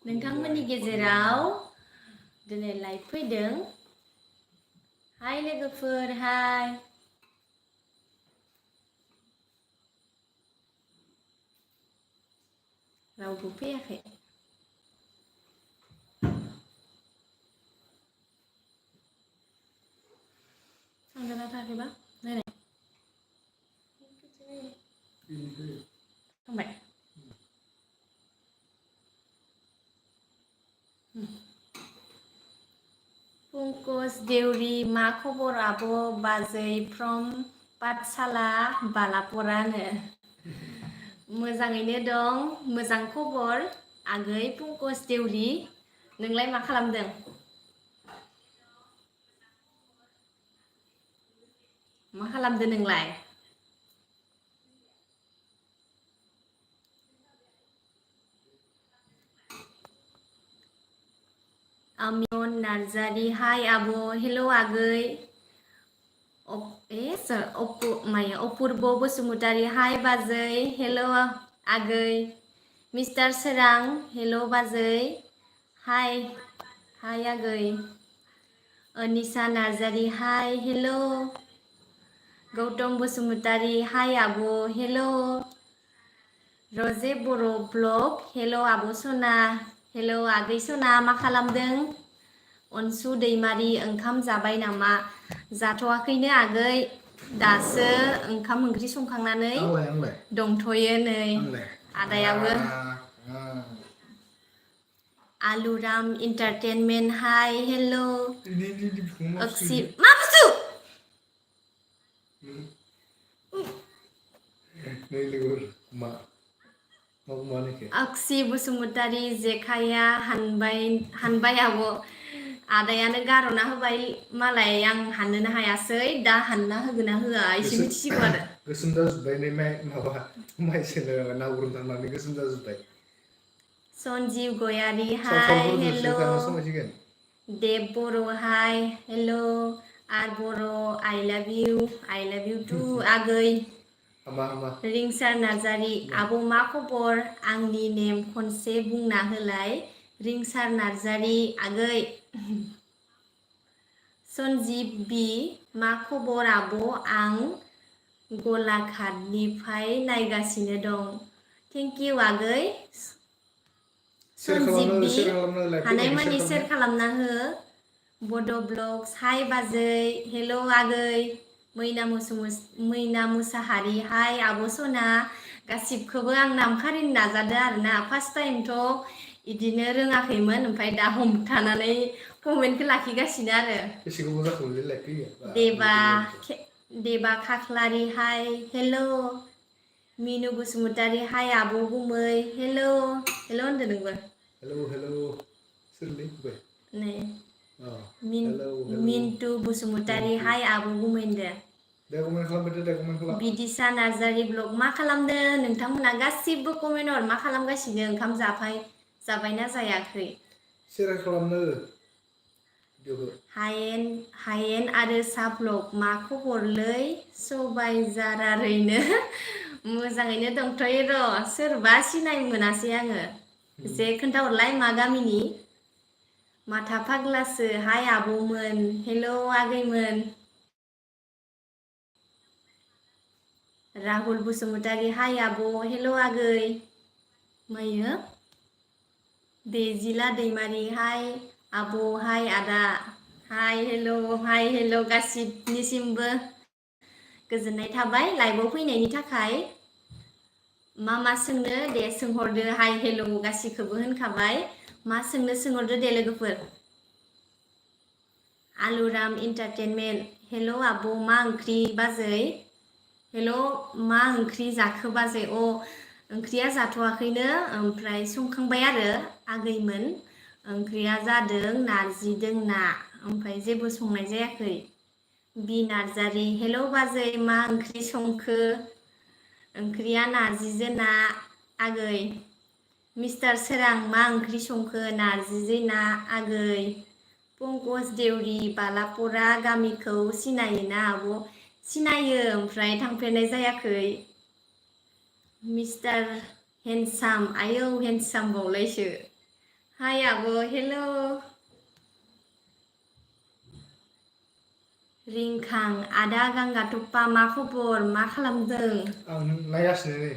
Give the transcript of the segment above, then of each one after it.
नोंथांमोननि गेजेराव दिनै लाइभ फैदों। हाय लोगोफोर, हाय। रावबो फैयाखै। थांदोंना थाङाखैबा नायनाय। थांबाय। पंकज देउरि, मा खबर आब' बाजै फ्रम पाठशाला बालापरानो। मोजाङैनो दं, मोजां खबर आगै पंकज देउरि। नोंलाय मा खालामदों? मा खालामदों नोंलाय? आमिन नार्जारि, हाय आब', हेल' आगै। अपुर्ब बसुमतारी, हाय बाजै, हेल' आगै। मिस्टार सोरां, हेल' बाजै, हाय हाय आगै। Anisa Narzary, hi hello'. गौतम बसुमतारी, हाय आब', हेल'। रजे बर' ब्लग, हेल' आब' सना, हेल' आगै सना, मा खालामदों? अनसु दैमारि, ओंखाम जाबाय नामा? जाथ'वाखैनो आगै, दासो ओंखाम ओंख्रि संखांनानै दंथ'यो नै। आदायाबो आलुराम इन्टारटेनमेन्ट, हाय हेल'। अक्सि मा बुस्थु? अक्सि बसुमतारी, जेखाइया हानबाय आब'। आदायानो गार'ना होबाय मालाय, आं हाननोनो हायासै, दा हानना होगोन ना होआ एसे मिथिसिगौ आरो। गोसोम जाजोब्बाय नै माबा माइ सोनो ना गुरनो थांनानै गोसोम जाजोब्बाय। सन्जीब गयारि, हाय हेल'। देब बर', हाय हेल'। आर बर', आइ लाभ इउ टु आगै। रिंसार नार्जारि, आब' मा खबर? आंनि नेम खनसे बुंना होलाय। रिंसार नार्जारि, आगै। सन्जीब बि, मा खबर आब'? आं गलाघाटनिफ्राय नायगासिनो दं। थेंक इउ आगै। सन्जीब बि, हानायमानि सेयार खालामना हो। बड' ब्लग्स, हाय बाजै, हेल' आगै। मैना मुसाहारि, हाय आब' सना। गासिबखौबो आं नाम खारिनो नाजादों आरोना। फार्स्ट टाइमथ' इदिनो रोङाखैमोन, ओमफ्राय दा हमथानानै कमेन्टखौ लाखिगासिनो आरो। देबा खाख्लारि, हाय हेल'। मिनु बसुमतारी, हाय आब' गुमै, हेल'। हेल' होनदो नोंबो। नै मिन्टु बसुमतारी, हाय आब' गुमै होनदो। बिदिसा नार्जारि ब्लग, मा खालामदों नोंथांमोना गासिबो कमेन्ट हर, मा खालामगासिनो? ओंखाम जाबायना जायाखै? सेयार खालामनो। हायेन आरो सा ब्लग, मा खबरलै सबायझारारैनो? मोजाङैनो दंथ'यो र'। सोरबा सिनाय मोनासै आङो। जे खोन्थाहरलाय मा गामिनि? माथा फाग्लासो, हाय आब'मोन, हेल' आगैमोन। राहुल बसुमतारी, हाय आब', हेल' आगै। मायो देजिला दैमारि, हाय आब', हाय आदा, हाय हेल' गासिबनिसिमबो गोजोननाय थाबाय लाइभआव फैनायनि थाखाय। मा सोंनो दे सोंहरदो। हाय हेल' गासिखौबो होनखाबाय, मा सोंनो सोंहरदो दे लोगोफोर। आलुराम इन्टारटेनमेन्ट, हेल' आब', मा ओंख्रि बाजै? हेल' मा ओंख्रि जाखो बाजै? ओंख्रिया जाथ'वाखैनो, ओमफ्राय संखांबाय आरो आगैमोन। ओंख्रिया जादों नारजिजों ना, ओमफ्राय जेबो संनाय जायाखै। बि नार्जारि, हेल' बाजै, मा ओंख्रि संखो? ओंख्रिया नारजिजों ना आगै। मिस्टार सोरां, मा ओंख्रि संखो? नारजिजों ना आगै। पंकज देउरि, बालापरा गामिखौ सिनायोना आब'? सिनायो, ओमफ्राय थांफेरनाय जायाखै। मिस्टार हेन्डसाम, आयौ हेन्डसाम बावलायसो। हाय आब' हेल' रिंखां आदा गांगा थप्पा मा खबर मा खालामदों आं नायगासिनो नै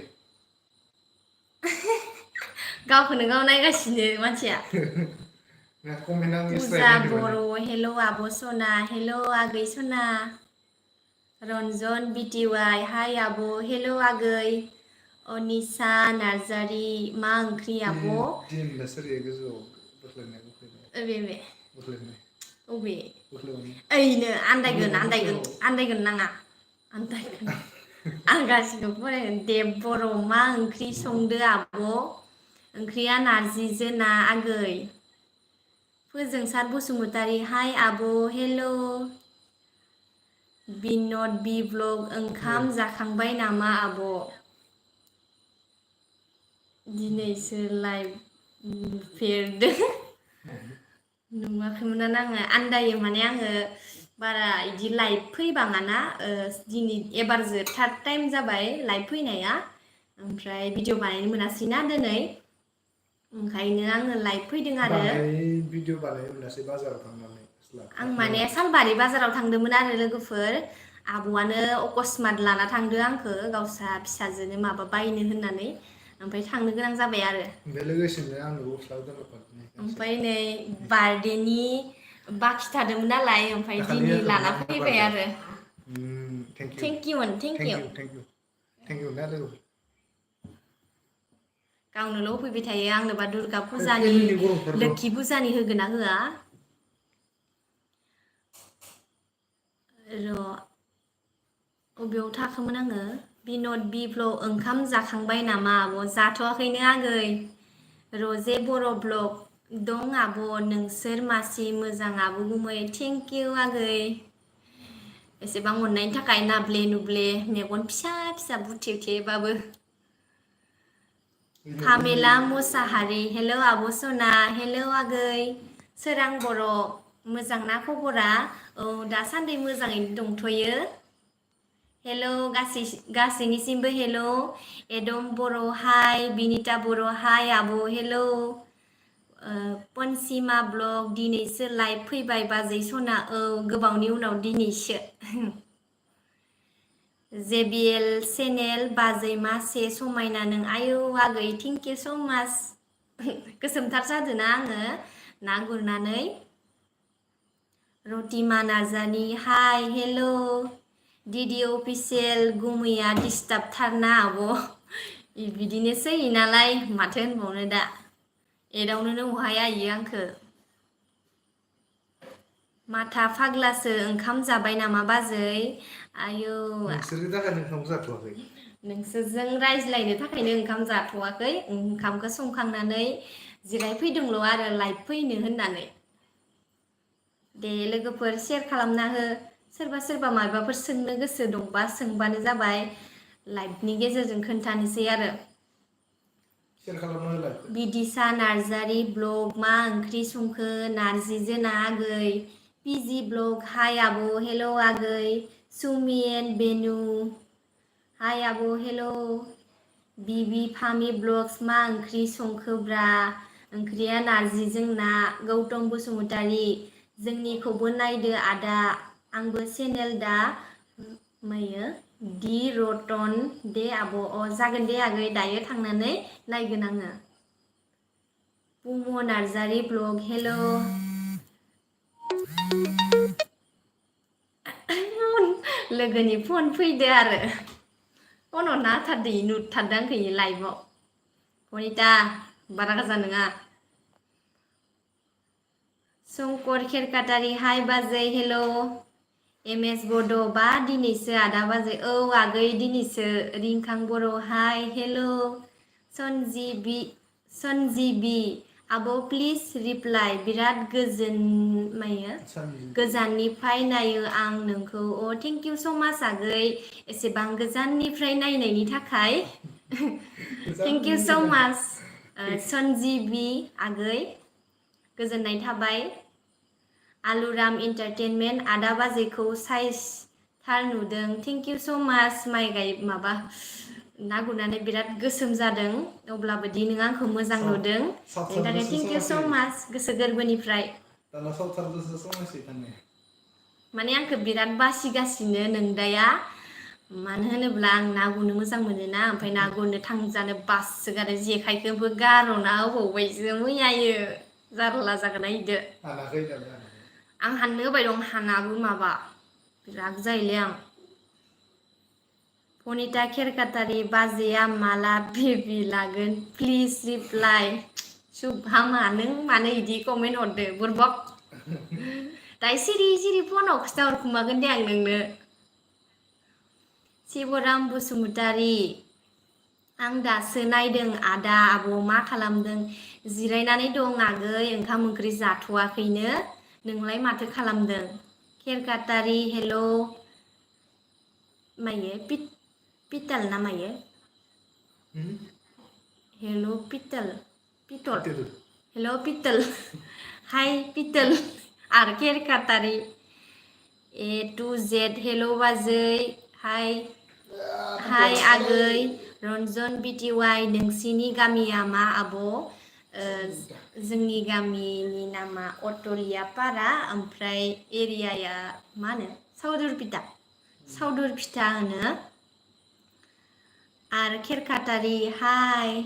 गावखौनो गाव नायगासिनो मानसिया पुजा बर' हेल' आब' सना हेल' आगै सना रन्जन बिटिवाइ हाय आब' हेल' आगै अनिसा नार्जारि मा ओंख्रि आब' अबे ओइनो आन्दायगोन नाङा आन्दायगोन आं गासिबो फरायगोन दे बर' मा ओंख्रि संदो आब' ओंख्रिया नारजिजों ना आगै फोजोंसार बसुमतारी हाय आब' हेल' बिनद बि ब्लग ओंखाम जाखांबाय नामा आब' दिनैसो लाइभ नुफेरदों नुवाखैमोन आङो आन्दायो माने आङो बारा इदि लाइभ फैबाङाना दिनै एबारजो थार्ड टाइम जाबाय लाइभ फैनाया ओमफ्राय भिडिअ बानायनो मोनासैना दिनै ओंखायनो आङो लाइभ फैदों आरो भिडिअ बानायनो मोनासै बाजाराव थांनानै आं माने सालबारि बाजाराव थांदोंमोन आरो लोगोफोर आब'आनो अकस्मात लाना थांदो आंखो गावसा फिसाजोनो माबा बायनो होननानै ओमफ्राय थांनो गोनां जाबाय आरो लोगोसेनो आंनो गस्ला दोनफादों ओमफ्राय नै बार्थडेनि बाखि थादोंमोन नालाय ओमफ्राय दिनै लाना फैबाय आरो थेंक इउ ना लोगो गावनोल' होफैबाय थायो आंनोबा दुर्गा फुजानि लोखि फुजानि होगोन ना होआ र' अबेयाव थाखोमोन आङो बिनद बिफ्ल' ओंखाम जाखांबाय नामा आब' जाथ'वाखैनो आगै रजे बर' ब्लग दं आब' नोंसोर मासि मोजां आब' गुमै थेंक इउ आगै एसेबां अननायनि थाखाय नाब्ले नुब्ले मेगन फिसा फिसा बुथेथेबाबो फामेला मुसाहारि हेल' आब' सना हेल' आगै सोरां बर' मोजां ना खबरा औ दासान्दि मोजाङैनो दंथ'यो हेल' गासैनिसिमबो हेल' एदम बर' हाय बिनिता बर' हाय आब' हेल' पनसिमा ब्लग दिनैसो लाइभ फैबाय बाजै सना औ गोबावनि उनाव दिनैसो जेबिएल चेनेल बाजै मासे समायना नों आयौ आगै थेंक इउ स' माच गोसोमथार जादोंना आङो ना गुरनानै Ratima Narzary hi hello' डिडि official गुमैया डिस्टार्बथारना आब' बिदिनोसै नालाय माथो होनबावनो दा एदावनोनो अहाया इयो आंखो माथा फाग्लासो ओंखाम जाबाय नामा बाजै आयौ नोंसोरनि थाखायनो ओंखाम जाथ'वाखै नोंसोरजों रायज्लायनो थाखायनो ओंखाम जाथ'वाखै ओंखामखौ संखांनानै जिरायफैदोंल' आरो लाइभ फैनो होननानै दे लोगोफोर सेयार खालामना हो सोरबा सोरबा माबाफोर सोंनो गोसो दंबा सोंबानो जाबाय लाइभनि गेजेरजों खोन्थानोसै आरो बिदिसा नार्जारि ब्लग मा ओंख्रि संखो नार्जिजों ना आगै पिजि ब्लग हाय आब' हेल' आगै सुमि एन्ड बेनु हाय आब' हेल' बिबि फामि ब्लग्स मा ओंख्रि संखोब्रा ओंख्रिया नार्जिजों ना गौतम बसुमतारी जोंनिखौबो नायदो आदा आंबो चेनेल दा मायो दि रतन दे आब' अ जागोन दे आगै दायो थांनानै नायगोन आङो पुम' नार्जारि ब्लग हेल' लोगोनि फन फैदो आरो फन हरना होथारदो नुथारदों आंखो लाइभआव अनिता बारा गाजा नङा शंकर खेरखातारि हाय बाजै हेल' एम एस बड' बा दिनैसो आदा बाजै औ आगै दिनैसो रिंखां बर' हाय हेल' सनजिबि आब' प्लिज रिप्लाइ बिराद गोजाननिफ्राय नायो आं नोंखौ अ थेंक इउ स' माच आगै एसेबां गोजाननिफ्राय नायनायनि थाखाय थेंक इउ स' माच सनजिबि आगै गोजोननाय थाबाय आलुराम इन्टारटेनमेन्ट आदा बाजैखौ साइज थार नुदों थेंक इउ स' माच माइ गाय माबा ना गुरनानै बिराद गोसोम जादों अब्लाबो दि नों आंखौ मोजां नुदों बेनि थाखाय थेंक इउ स' माच गोसो गोरबोनिफ्राय दाना सावथालजोंसो समायसै थांनो माने आंखौ बिराद बासिगासिनो नोंदाया मानो होनोब्ला आं ना गुरनो मोजां मोनोना ओमफ्राय ना गुरनो थांजानो बाससोगारो जेखाइखौबो गार'ना होबावबायसो मैयायो जारला जागोन इदो हानाखै दाबो हानाखै आं हाननो होबाय दं हानाबो माबा राग जायोलै आं पनिता खेरखातारि बाजैया माला बेबि लागोन प्लिज रिप्लाइ सुबहामा नों मानो इदि कमेन्ट हरदो बुरबक दायो सिरि सिरि फनाव खिथाहरखुमागोन दे आं नोंनो शिबराम बसुमतारी आं दासो नायदों आदा आब' मा खालामदों जिरायनानै दं आगै ओंखाम ओंख्रि जाथ'वाखैनो नोंलाय माथो खालामदों खेरखातारि हेल' मायो पिताल ना मायो हेल' पितल हेल' पितल हाय पितल आरो खेरखातारि ए टु जेड हेल' बाजै हाय हाय आगै रन्जन बिटिवाइ नोंसिनि गामिया मा आब' जोंनि गामिनि नामा अटलियापारा ओमफ्राय एरियाया मा होनो सावदुरपिटा होनो आरो खेरखातारि हाय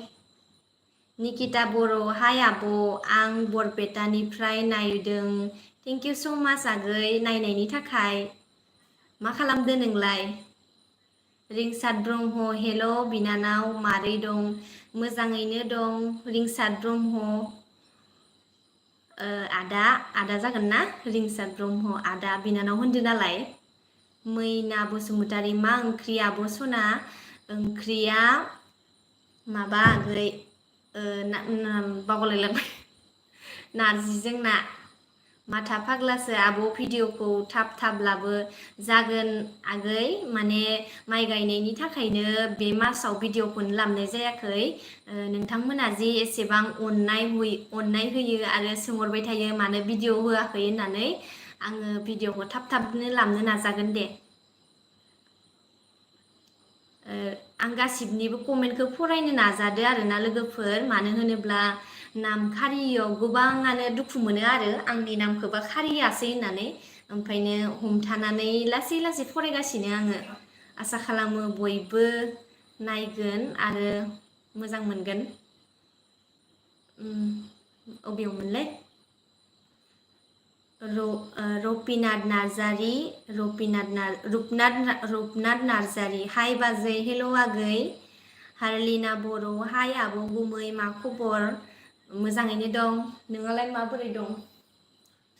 निकिता बर' हाय आब' आं बरपेटानिफ्राय नायदों थेंक इउ स' माच आगै नायनायनि थाखाय मा खालामदो नोंलाय रिंसाद ब्रह्म हेल' बिनानाव मारै दं मोजाङैनो दं रिंसाद ब्रह्म आदा जागोन ना रिंसाद ब्रह्म आदा बिनानाव होनदो नालाय मैना बसुमतारी मा ओंख्रि आब' सना ओंख्रिया माबा आगै बावलायलांबाय नारजिजों ना माथा फाग्लासो आब' भिडिअखौ थाब थाब्लाबो जागोन आगै माने माइ गायनायनि थाखायनो बे मासाव भिडिअखौनो लाबोनाय जायाखै नोंथांमोना जे एसेबां अननाय होयो आरो सोंहरबाय थायो मानो भिडिअ होआखै होननानै आङो भिडिअखौ थाब थाबनो लाबोनो नाजागोन दे आं गासिबनिबो कमेन्टखौ फरायनो नाजादो आरोना लोगोफोर मानो होनोब्ला नाम खारियाव गोबाङानो दुखु मोनो आरो आंनि नामखौबा खारियासै होननानै ओमफ्रायनो हमथानानै लासै लासै फरायगासिनो आङो आसा खालामो बयबो नायगोन आरो मोजां मोनगोन अबेयावमोनलाय रपिनाथ नार्जारि रुपनाथ नार्जारि हाय बाजै हेल' आगै हारलिना बर' हाय आब' गुमै मा खबर मोजाङैनो दं नोंहालाय माबोरै दं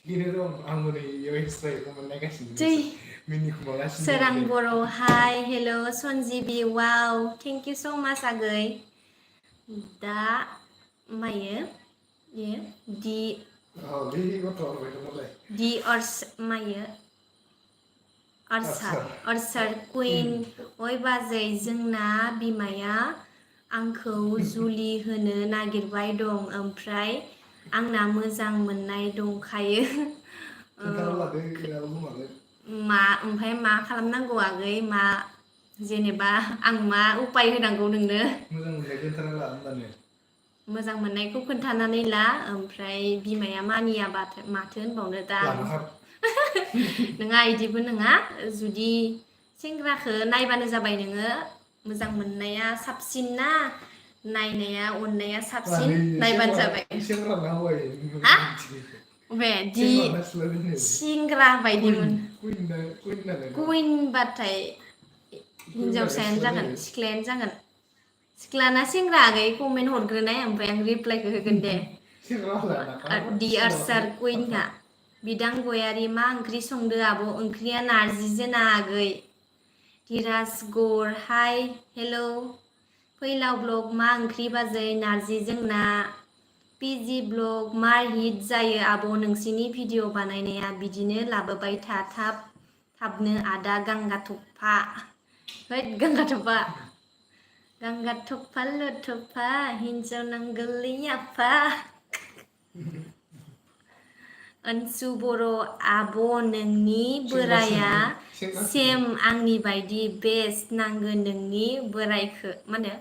थिगैनो दं आंबो नै इयाव एक्सट्रायै कमेन्ट नायगासिनो मिनिखुमागासिनो सोरां दं बर' हाय हेल' सनजिबि वाव थेंक इउ स' माच आगै दा मायो दि मायो अर्सार कुइन ओइ बाजै जोंना बिमाया आंखौ जुलि होनो नागिरबाय दं ओमफ्राय आंना मोजां मोननाय दंखायो ओमफ्राय मा खालामनांगौ आगै मा जेनेबा आं मा उपाय होनांगौ नोंनो मोजां मोननायखौ खोन्थानानै ला ओमफ्राय बिमाया मानियाबा माथो होनबावनो दा नोंहा इदिबो नङा जुदि सेंग्राखौ नायबानो जाबाय नोङो मोजां मोननाया साबसिन ना नायनाया अननाया साबसिन नायबानो जाबाय बे दि सिंग्रा बायदिमोन कुइनबाथाय हिन्जावसायानो जागोन सिख्लायानो जागोन सिख्लाना सेंग्रा आगै कमेन्ट हरग्रोनाय ओमफ्राय आं रिप्लाइखौ होगोन दे दि आर्सार कुइनआ बिदां गयारि मा ओंख्रि संदो आब' ओंख्रिया नारजिजों ना आगै धीराज गर हाय हेलौ फैलाव ब्लग मा ओंख्रि बाजै नारजिजों ना पिजि ब्लग मा हिट जायो आब' नोंसिनि भिडिअ बानायनाया बिदिनो लाबोबाय था थाबनो आदा गांगाथफा गांगाथफा लथफा हिन्जाव नांगौलै आफा अनसु बर' आब' नोंनि बोराया सेम आंनि बायदि बेस्ट नांगोन नोंनि बोरायखो मा होनो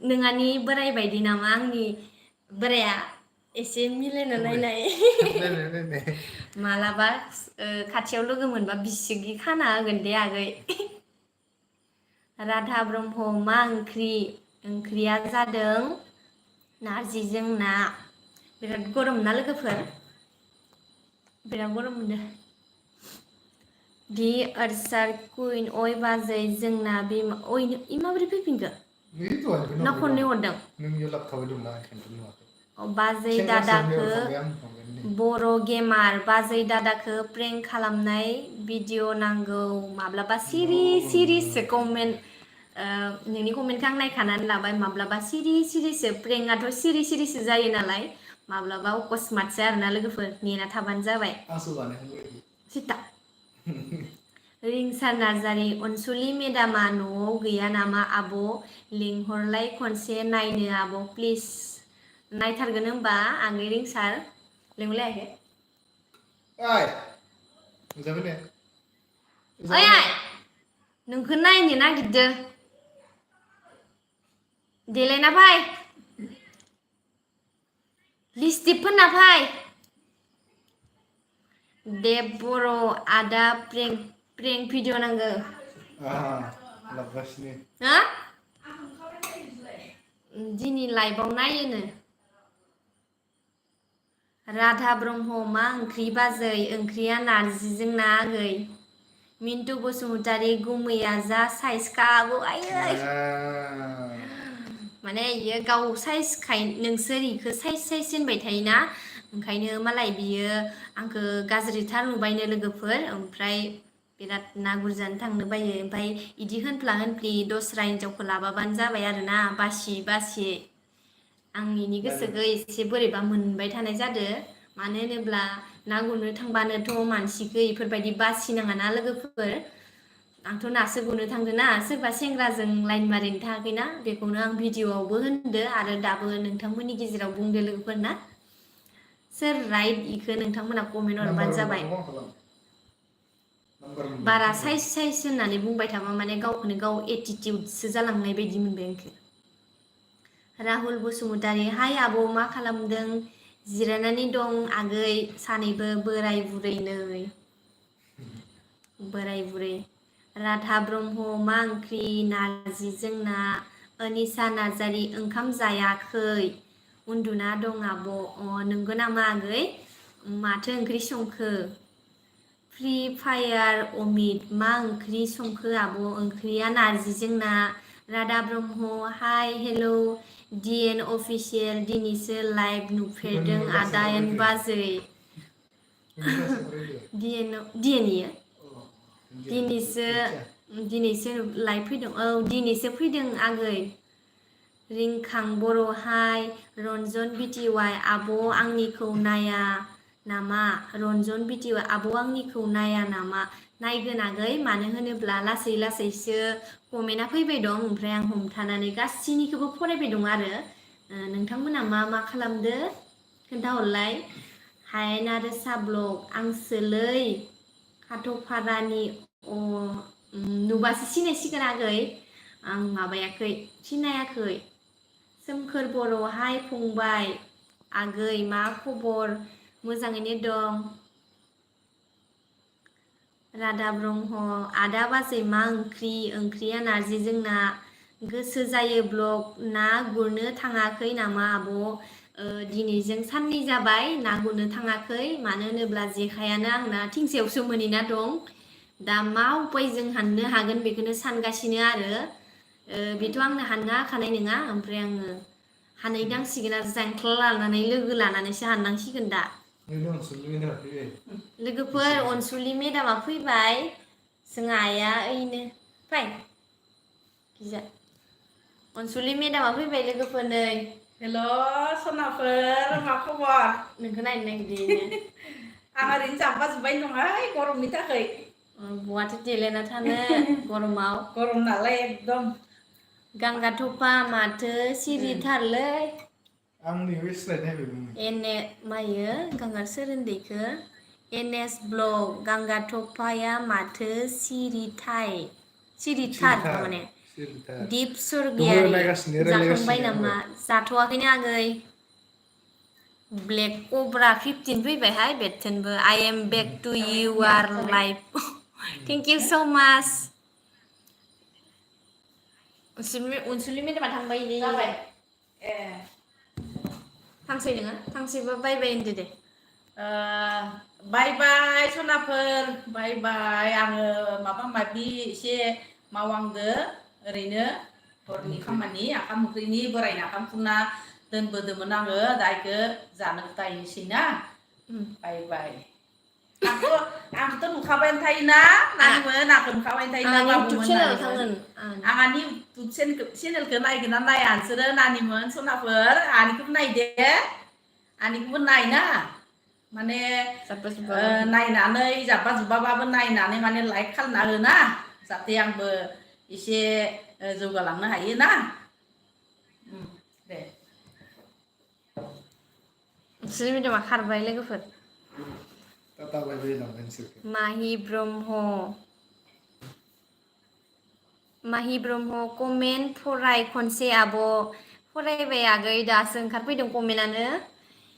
नोंहानि बोराय बायदि नामा आंनि बोराया एसे मिलायना नायनाय मालाबा खाथियाव लोगो मोनबा बिसिगि खाना होगोन दे आगै राधा ब्रह्म मा ओंख्रिया जादों नारजिजों ना बिराद गरम ना लोगोफोर बिराद गरम मोनदों दि आरसार कुइन अय बाजै जोंना बे माबोरै फैफिनखो ना खननै हरदों बाजै दादाखो बर' गेमार बाजै दादाखो प्रेंक खालामनाय भिडिअ नांगौ माब्लाबा सिरिसो कमेन्ट नोंनि कमेन्टखौ आं नायखानानै लाबाय माब्लाबा सिरिसो प्रेंकआथ' सिरिसो जायो नालाय माब्लाबा अकस्मातसो आरोना लोगोफोर नेना थाबानो जाबाय सिता रिंसार नार्जारि अनसुलि मेदामा न'आव गैया नामा आब' लिंहरलाय खनसे नायनो आब' प्लिज नायथारगोन होनबा आंनि रिंसार लिंहरलायाखै ओइ नोंखौ नायनो नागिरदों देलायना फै लिपस्टिक फोनना फै देब बर' आदा प्रेंक भिडिअ नांगौ लाबगासिनो दिनै लाइभआव नायोनो राधा ब्रह्म मा ओंख्रि बाजै ओंख्रिया नारजिजों ना आगै मिन्टु बसुमतारी गुमैया जा साइजखा आबो आयै माने इयो गाव साइजखाय नोंसोर इखो साइज होनबाय थायोना ओंखायनो मालाय बियो आंखो गाज्रिथार नुबायनो लोगोफोर ओमफ्राय बिराद ना गुरजानो थांनो बायो ओमफ्राय इदि होनफ्ला होनफ्लि दस्रा हिनजावखौ लाबाबानो जाबाय आरोना बासि आं इनि गोसोखौ एसे बोरैबा मोनबाय थानाय जादों मानो होनोब्ला ना गुरनो थांबानोथ' मानसिखौ इफोरबायदि बासिनाङाना लोगोफोर आंथ' नासो गुरनो थांदों ना सोरबा सेंग्राजों लाइन मारिनो थाङाखैना बेखौनो आं भिडिअआवबो होनदो आरो दाबो नोंथांमोननि गेजेराव बुंदो लोगोफोर ना सोर राइट इखो नोंथांमोना कमेन्ट हरबानो जाबाय बारा साइज होननानै बुंबाय थाबा माने गावखौनो गाव एटिटिउडसो जालांनाय बायदि मोनबाय आंखो राहुल बसुमतारी हाय आब' मा खालामदों जिरायनानै दं आगै सानैबो बोराय बुरै राधा ब्रह्म मा ओंख्रि नारजिजों ना अनिसा नार्जारि ओंखाम जायाखै उन्दुना दं आब' नंगौ नामा आगै माथो ओंख्रि संखो फ्रि फायार अमित मा ओंख्रि संखो आब' ओंख्रिया नारजिजों ना राधा ब्रह्म हाय हेलौ डिएन अफिसियेल दिनैसो लाइभ नुफेरदों आदायन बाजै डिएन इयो दिनैसो लाइभ फैदों दिनैसो फैदों आगै रिंखां बर' हाय रन्जन बिटिवाइ आब' आंनिखौ नाया नामा रन्जन बिटिवाइ आब' आंनिखौ नाया नामा नायगोन आगै मानो होनोब्ला लासैसो कमेन्टआ फैबाय दं ओमफ्राय आं हमथानानै गासैनिखौबो फरायबाय दं आरो नोंथांमोना मा खालामदो खोन्थाहरलाय हायेन आरो साब्लक आंसोलै खाथ'फारानि नुबासो सिनायसिगोन आगै आं माबायाखै सिनायाखै सोमखोर बर' हाय फंबाय आगै मा खबर मोजाङैनो दं राधा ब्रह्म आदा बाजै मा ओंख्रिया नारजिजों ना गोसो जायो ब्लग ना गुरनो थाङाखै नामा आब' दिनैजों साननै जाबाय ना गुरनो थाङाखै मानो होनोब्ला जेखायानो आंना थिंसेयावसो मोनहैना दं दा मा उपायजों हाननो हागोन बेखौनो सानगासिनो आरो बेथ' आंनो हाननो हाखानाय नङा ओमफ्राय आङो हानहैनांसिगोन आरो जांख्ला लानानै लोगो लानानैसो हाननांसिगोन दा लोगोफोर अनसुलि मेदामा फैबाय जोंहा आइया ओइनो फै गिजा अनसुलि मेदामा फैबाय लोगोफोर नै हेल' सनाफोर मा खबर नोंखौ नायनो नागिरदों आं ओरैनो जाब्बा जोब्बाय दंहाय गरमनि थाखाय बहाथो देलायना थानो गरम नालाय एकदम गांगा थफा माथो सिरिथारलै आंनि वेबसाइट नायबायमोन एने मायो गांगार सोर उन्दैखो एनएस ब्लग गांगा थफाया माथो सिरिथार थारमाने दिप दङ स्वर्गियारि नायगासिनो जाखांबाय रायलायगासिनो नामा जाथ'वाखैनो आगै ब्लेक कब्रा 15 फैबायहाय बेथनबो I am back to your life thank you so much अनसुलि मेदामा थांबाय दे जाबाय ए थांसै नोङो थांसैबा बाय बाय होनदो दे बाय बाय सनाफोर बाय बाय आङो माबा माबि एसे मावांदो ओरैनो हरनि खामानि ओंखाम ओंख्रिनि बोरायनो ओंखाम खुना दोनबोदोंमोन आङो दा इखो जानो दायनोसै ना बाय बाय आंथ' नुखाबायानो थायोना नानिमोन आंखौ नुखाबायानो थायोना बाबुमोन नानिमोन आंहानि इउटुब चेनेलखौ नायगोन ना नाया नोंसोरो नानिमोन सनाफोर आंनिखौबो नायदे आंनिखौबो नायना माने नायनानै जाब्बा जुब्बाबाबो नायनानै माने लाइक खालामना होना जाहाथे आंबो एसे जौगालांनो हायो ना दे नोंसोर मेदामा खारबाय लोगोफोर टाटा बाय बाय लांबाय नोंसोरखौ माहि ब्रह्म कमेन्ट फराय खनसे आब' फरायबाय आगै दासो ओंखारफैदों कमेन्टआनो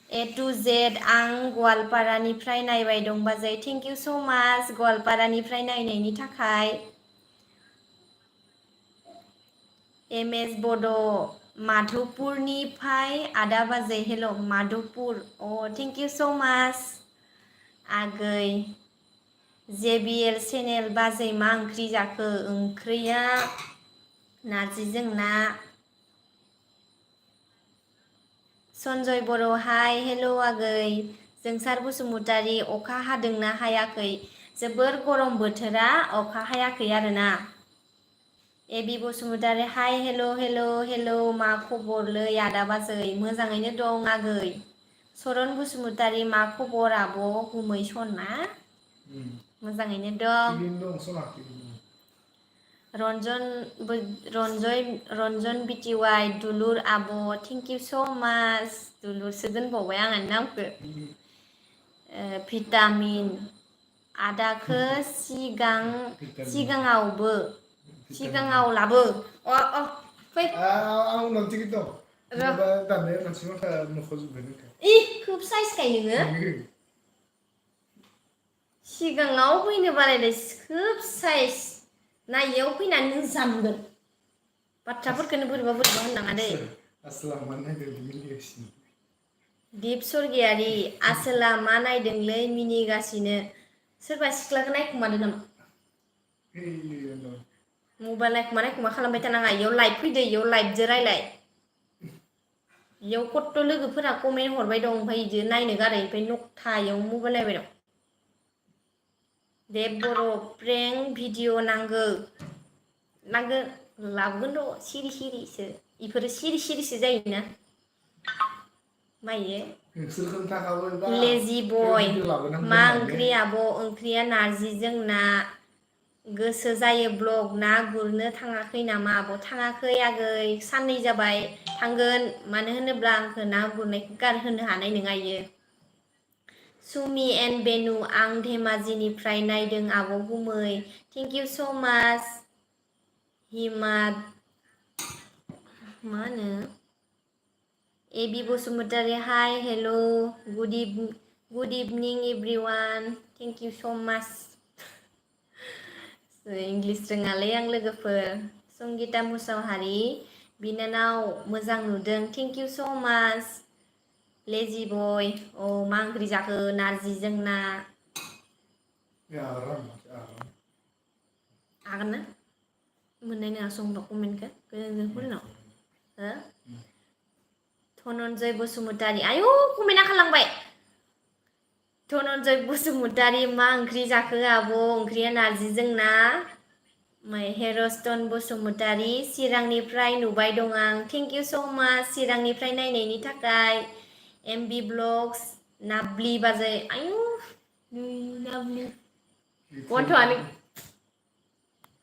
ए टु जेड आं गवालपारानिफ्राय नायबाय दं बाजै थेंक इउ स' माच गवालपारानिफ्राय नायनायनि थाखाय एम एस बड' माधुपुरनिफ्राय आदा बाजै हेल' माधुपुर थेंक इउ स' माच आगै JBL चेनेल बाजै मा ओंख्रि जाखो ओंख्रिया नारजिजों ना सनजय बर' हाय हेल' आगै जोंसार बसुमतारी अखा हादोंना हायाखै जोबोर गरम बोथोरा अखा हायाखै आरोना এবि बसुमतारी हाय हेल' हेल' हेल' मा खबरलै आदा बाजै मोजाङैनो दं आगै सरन बसुमतारी मा खबर आब' गुमै सना मोजाङैनो दं रन्जन बिटिवाइ दुलुर आब' थेंक इउ स' माच दुलुरसो दोनबावबाय आंनि नामखौ भिटामिन आदाखौ सिगाङाव लाबो फै खोब साइजखाय नोङो सिगाङाव फैनो बानायदों खोब साइज नायियाव फैनानै नों जामगोन बाथ्राफोरखौनो बोरैबा होननाङा दै दिप स्वर्गियारि आसोला मा नायदोंलै मिनिगासिनो सोरबा सिख्लाखौ नायखुमादों नामा मबाइल नायखुमा खालामबाय थानाङा इयाव लाइभ फैदो इयाव लाइभजों रायलाय इयाव कत्त' लोगोफोरा कमेन्ट हरबाय दं ओमफ्राय इदि नायनो गारै ओमफ्राय नकथा इयाव मबाइल नायबाय दं देब बर' प्रेंक भिडिअ नांगो लाबोगोन र' सिरि सिरिसो इफोरो सिरि सिरिसो जायोना मायो लेजि बय मा ओंख्रि आब' ओंख्रिया नारजिजों ना गोसो जायो ब्लग ना गुरनो थाङाखै नामा आब' थाङाखै आगै साननै जाबाय थांगोन मानो होनोब्ला आंखौ ना गुरनायखौ गारहोनो हानाय नङा इयो सुमि एन्ड बेनु आं धेमाजिनिफ्राय नायदों आब' गुमै थेंक इउ स' माच हिमा मा होनो AB Basumatary hi hello' good evening everyone thank you so' much English रोङालै आं लोगोफोर संगिता मुसाहारि बिनानाव मोजां नुदों थेंक इउ स' माच लेजि बय मा ओंख्रि जाखो नारजिजों ना हागोन ना मोननाय नङा समल' कमेन्टखौ गोजोन फुरिनाव हो धनन्जय बसुमतारी आयु कमेन्टआ खालांबाय धनन्जय बसुमतारी मा ओंख्रि जाखो आब' ओंख्रिया नारजिजों ना हेरस्टन बसुमतारी चिरांनिफ्राय नुबाय दं आं थेंक इउ स' माच चिरांनिफ्राय नायनायनि थाखाय एमबि ब्लग्स नाब्लि बाजै आयु नाब्लि गन्थ'आनो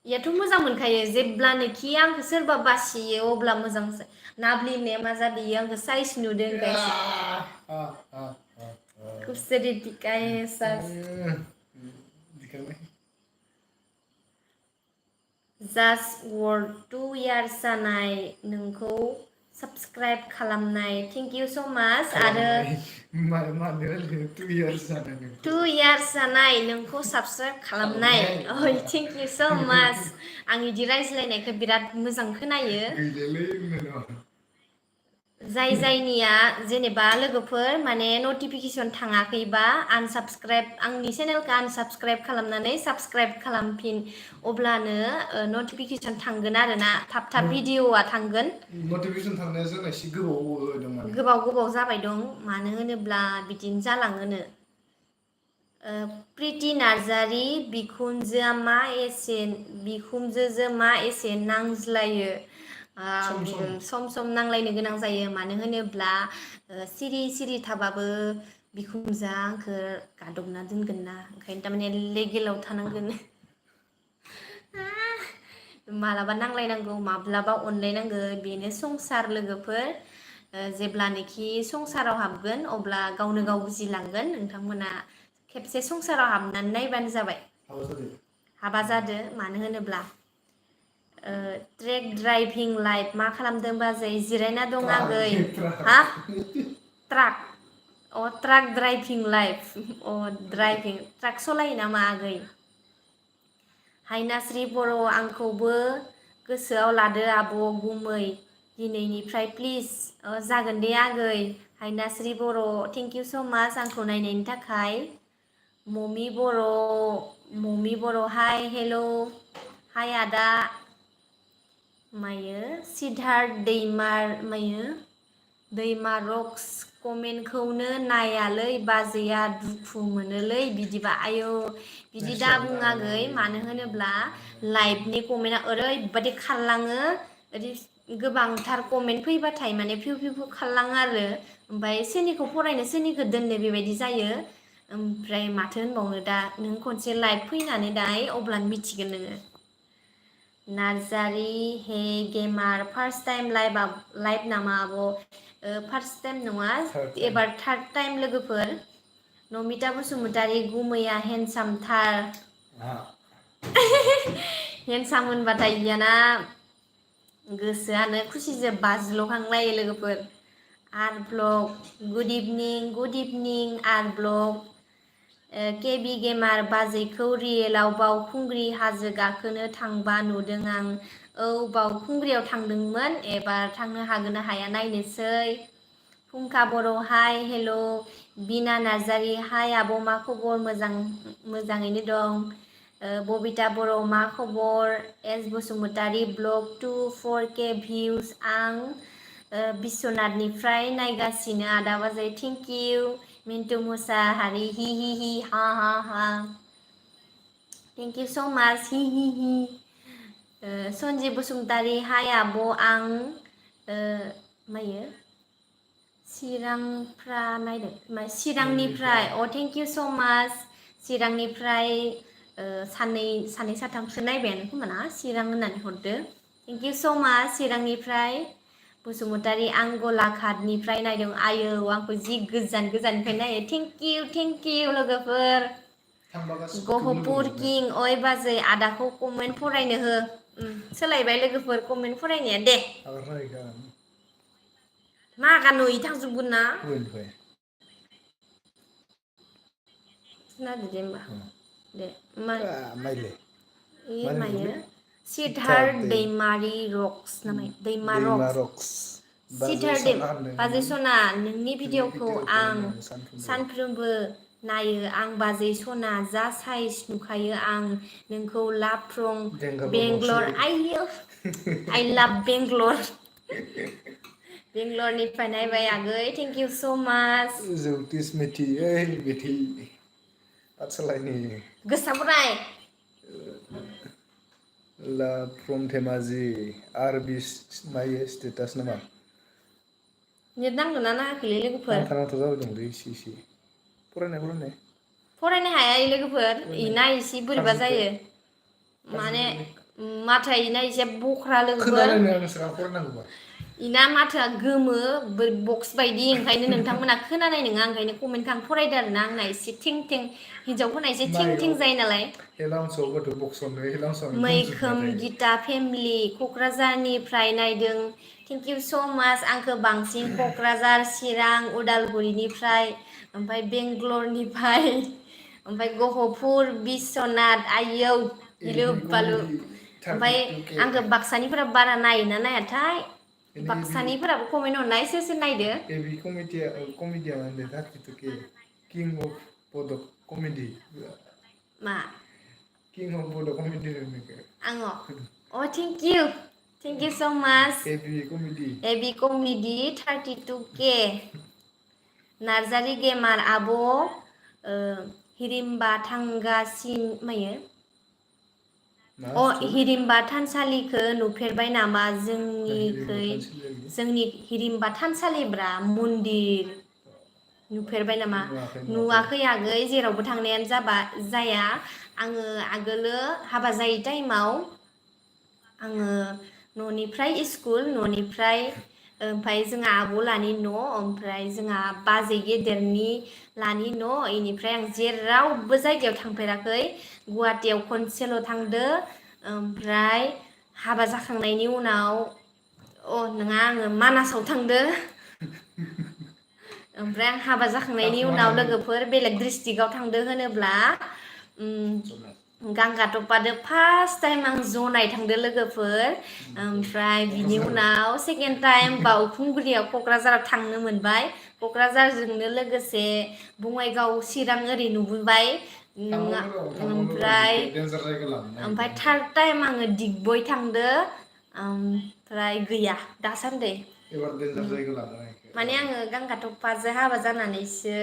याथ' मोजां मोनखायो जेब्लानोखि आंखौ सोरबा बासियो अब्ला मोजांसो नाब्लिनाया मा जादों आंखौ साइज नुदों गाइस खुसरी टिकाय सास जास्ट वर्ड 2 years जानाय नोंखौ साबस्क्राइब खालामनाय थेंक इउ सो माच आरो 2 years जानाय नोंखौ साबस्क्राइब खालामनाय ओइ थेंक इउ सो माच आं इदि रायज्लायनायखौ बिराद मोजां खोनायो जाय जायनिया जेनेबा लोगोफोर माने नटिफिकेशन थाङाखैबा आनसाबस्क्राइब आंनि चेनेलखौ आनसाबस्क्राइब खालामनानै साबस्क्राइब खालामफिन अब्लानो नटिफिकेशन थांगोन आरोना थाब भिडिअआ थांगोन नटिफिकेशन थांनाया जोंना एसे गोबाव जाबाय दं मानो होनोब्ला बिदिनो जालाङोनो प्रिति नार्जारि बिखुनजोजो मा एसे नांज्लायो सम नांलायनो गोनां जायो मानो होनोब्ला सिरि थाबाबो बिखुनजोआ आंखौ गादबना दोनगोन ना ओंखायनो थारमाने लेगेलाव थानांगोन मालाबा नांलायनांगौ माब्लाबा अनलायनांगौ बेनो संसार लोगोफोर जेब्लानोखि संसाराव हाबगोन अब्ला गावनो गाव बुजिलांगोन नोंथांमोना खेबसे संसाराव हाबनानै नायबानो जाबाय हाबा जादो मानो होनोब्ला ट्रेक ड्राइभिं लाइफ मा खालामदों बाजै जिरायना दं आगै हा truck driving life driving truck सलायो नामा आगै हायनास्रि बर' आंखौबो गोसोआव लादो आब' गुमै दिनैनिफ्राय प्लिज जागोन दे आगै हायनास्रि बर' थेंक इउ स' माच आंखौ नायनायनि थाखाय ममि बर' हाय हेल' हाय आदा मायो सिद्धार्थ दैमा रक्स कमेन्टखौनो नायालै बाजैया दुखु मोनोलै बिदिबा आयौ बिदि दा बुङागै मानो होनोब्ला लाइभनि कमेन्टआ ओरैबादि खारलाङो ओरै गोबांथार कमेन्ट फैबाथाय माने फिउ खारलाङो आरो ओमफ्राय सोरनिखौ फरायनो सोरनिखौ दोननो बेबायदि जायो ओमफ्राय माथो होनबावनो दा नों खनसे लाइभ फैनानै दाहाय अब्लानो मिथिगोन नोङो नार्जारि हे गेमार फार्स्ट टाइम लाइभ नामा आब' फार्स्ट टाइम नङा एबार थार्ड टाइम लोगोफोर नमिता बसुमतारि गुमैया हेन्डसामथार हेन्डसाम होनबाथाय इयाना गोसोआनो खुसिजों बाज्ल'खांलायो लोगोफोर आर ब्लग गुड इभिनिं आर ब्लग केबि गेमार बाजैखौ रियेलाव बावखुंग्रि हाजो गाखोनो थांबा नुदों आं औ बावखुंग्रियाव थांदोंमोन एबार थांनो हागोन ना हाया नायनोसै फुंखा बर' हाय हेल' बिना नार्जारि हाय आब' मा खबर मोजाङैनो दं बबिता बर' मा खबर S Basumatary blog 2-4K views आं बिश्वनाथनिफ्राय नायगासिनो आदा बाजै थेंक इउ मिन्टु मोसाहारि हि हा थेंक इउ स' माच हि सन्जिब बसुमतारि हाय आब' आं चिरांनिफ्राय थेंक इउ स' माच चिरांनिफ्राय सानै साथामसो नायबायानो खोमा ना चिरां होननानै हरदो थेंक इउ स' माच चिरांनिफ्राय बसुमतारि आं गलाघाटनिफ्राय नायदों आयौ आंखौ जि गोजाननिफ्राय नायो थेंक इउ लोगोफोर गहपुर किं ओइ बाजै आदाखौ कमेन्ट फरायनो हो सोलायबाय लोगोफोर कमेन्ट फरायनाया दे मा गानो थांजोबगोन ना खोनादो दे होमबा दे मायो सिद्धार्थ दैमारि रक्स नामा दैमा रक्स सिद्धार्थ बाजै सना नोंनि भिडिअखौ आं सानफ्रोमबो नायो आं बाजै सना जा साइज नुखायो आं नोंखौ लाभ फ्रम बेंगलर आइयो आइ लाभ बेंगलरनिफ्राय नायबाय आगै थेंक इउ स' माच जौतिस मेथि आदसालायनि गोसा फराय लाभ फ्रम धेमाजि आर बिस मायो स्टेटास नामा नेट नांदोंना नाङाखैलै लोगोफोर नांथा जाबाय दंलै इसे फरायनो हाया लोगोफोर इना इसे बोरैबा जायो माने माथो इना इसे बख्रा लोगोफोर खोनालायनो आं फरायनांगौबा इना माथोआ गोमो बक्स बायदि ओंखायनो नोंथांमोना खोनानाय नङा ओंखायनो कमेन्टखौ आं फरायदो आरोना आंना एसे थिं थिं हिन्जावफोरना एसे थिं थिं जायो नालाय मैखोम गिता फेमिलि क'क्राझारनिफ्राय नायदों थेंक इउ स' माच आंखौ बांसिन क'क्राझार चिरां उदालगुरिनिफ्राय ओमफ्राय बेंगलरनिफ्राय ओमफ्राय गहपुर बिस्वनाथ आयौ गिलु बालु ओमफ्राय आंखौ बाक्सानिफोरा बारा नायोना नायाथाय बाक्सानिफोराबो कमेन्ट हरनाय सोर सोर नायदो एबि कमेडिया माने 32K किं अफ बड' कमेडि मा किं अफ बड' कमेडि होननायखौ आङो थेंक इउ स' माच एबि कमेडि 32K नार्जारि गेमार आब' हिरिम्बा थांगासिनो हिरिम्बा थानसालिखौ नुफेरबाय नामा जोंनि हिरिम्बा थानसालिब्रा मन्दिर नुफेरबाय नामा नुवाखै आगै जेरावबो थांनायानो जाया आङो आगोलो हाबा जायै टाइमाव आङो न'निफ्राय स्कुल न'निफ्राय ओमफ्राय जोंहा आब'लानि न' ओमफ्राय जोंहा बाजै गेदेरनि लानि न' इनिफ्राय आं जेरावबो जायगायाव थांफेराखै गुवाहाटियाव खनसेल' थांदो ओमफ्राय हाबा जाखांनायनि उनाव नङा आङो मानासाव थांदो ओमफ्राय आं हाबा जाखांनायनि उनाव लोगोफोर बेलेग डिस्ट्रिक्टआव थांदो होनोब्ला गांगाटपादो फार्स्ट टाइम आं जनाय थांदो लोगोफोर ओमफ्राय बिनि उनाव सेकेन्ड टाइम बावखुंग्रियाव क'क्राझाराव थांनो मोनबाय क'क्राझारजोंनो लोगोसे बङाइगाव चिरां ओरै नुबोबाय ओमफ्राय थार्ड टाइम आङो दिग्बय थांदो ओमफ्राय गैया दासान्दि माने आङो गांगाटपाजों हाबा जानानैसो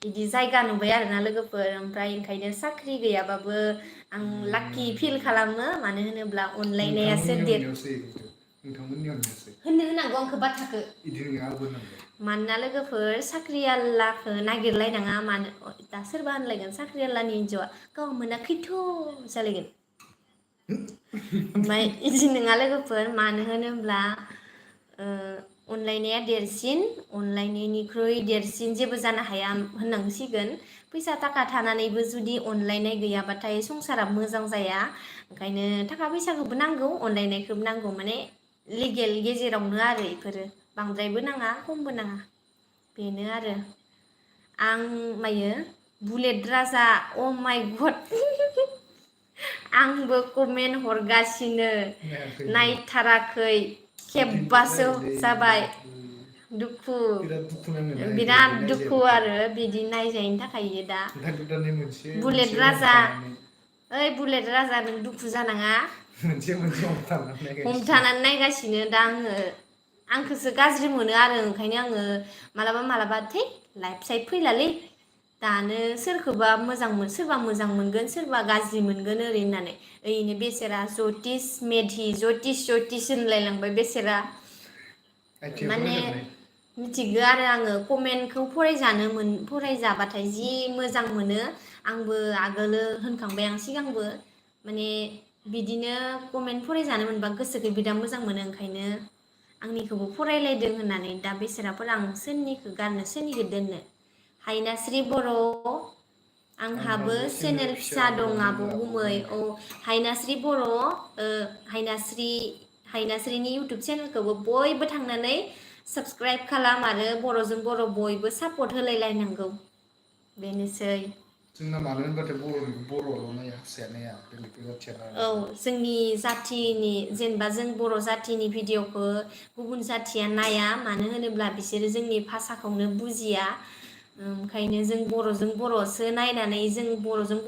बिदि जायगा नुबाय आरोना लोगोफोर ओमफ्राय ओंखायनो साख्रि गैयाबाबो आं लाकि फिल खालामो मानो होनोब्ला अनलायनायासो होननो होनांगौ आंखौ बाथ्राखौ मानोना लोगोफोर साख्रि आल्लाखौ नागिरलायनाङा मानो दा सोरबा होनलायगोन साख्रि आल्लानि हिन्जावआ गाव मोनाखैथ' जालायगोन ओमफ्राय इदि नङा लोगोफोर मानो होनोब्ला अनलायनाया देरसिन अनलायनायनिख्रुइ देरसिन जेबो जानो हाया होननांसिगोन फैसा थाखा थानानैबो जुदि अनलायनाय गैयाबाथाय संसारा मोजां जाया ओंखायनो थाखा फैसाखौबो नांगौ अनलायनायखौबो नांगौ माने लिगेल गेजेरावनो आरो इफोरो बांद्रायबो नाङा खमबो नाङा बेनो आरो आं मायो बुलेट राजा माइ गड आंबो कमेन्ट हरगासिनो नायथाराखै खेबबासो जाबाय बिराद दुखु आरो बिदि नायजायैनि थाखाय दा बुलेट राजा बुलेट राजा नों दुखु जानाङा हमथानानै नायगासिनो दा आंखौसो गाज्रि मोनो आरो ओंखायनो आङो मालाबा थै लाइफ साइड फैलालै दानो सोरखौबा सोरबा मोजां मोनगोन सोरबा गाज्रि मोनगोन ओरै होननानै ओरैनो बेसेरा जतिस मेधि जतिस होनलायलांबाय बेसेरा माने मिथिगौ आरो आङो कमेन्टखौ फरायजाबाथाय जि मोजां मोनो आंबो आगोलो होनखांबाय आं सिगांबो माने बिदिनो कमेन्ट फरायजानो मोनबा गोसोखौ बिराद मोजां मोनो ओंखायनो आंनिखौबो फरायलायदों होननानै दा बेसेराफोर आं सोरनिखौ गारनो सोरनिखौ दोननो हायनास्रि बर' आंहाबो चेनेल फिसा दं आब' गुमै हायनास्रि बर' हायनास्रिनि इउटुब चेनेलखौबो बयबो थांनानै साबस्क्राइब खालाम आरो बर'जों बर' बयबो सापर्ट होलायलायनांगौ बेनोसै जोंना मानो होनबाथाय बर'ल' नाया हारसाया बेलेग जाथिया नाया जोंनि जाथिनि जेनेबा जों बर' जाथिनि भिडिअखौ गुबुन जाथिया नाया मानो होनोब्ला बिसोरो जोंनि भाषाखौनो बुजिया ओंखायनो जों बर'सो नायनानै जों बर'जों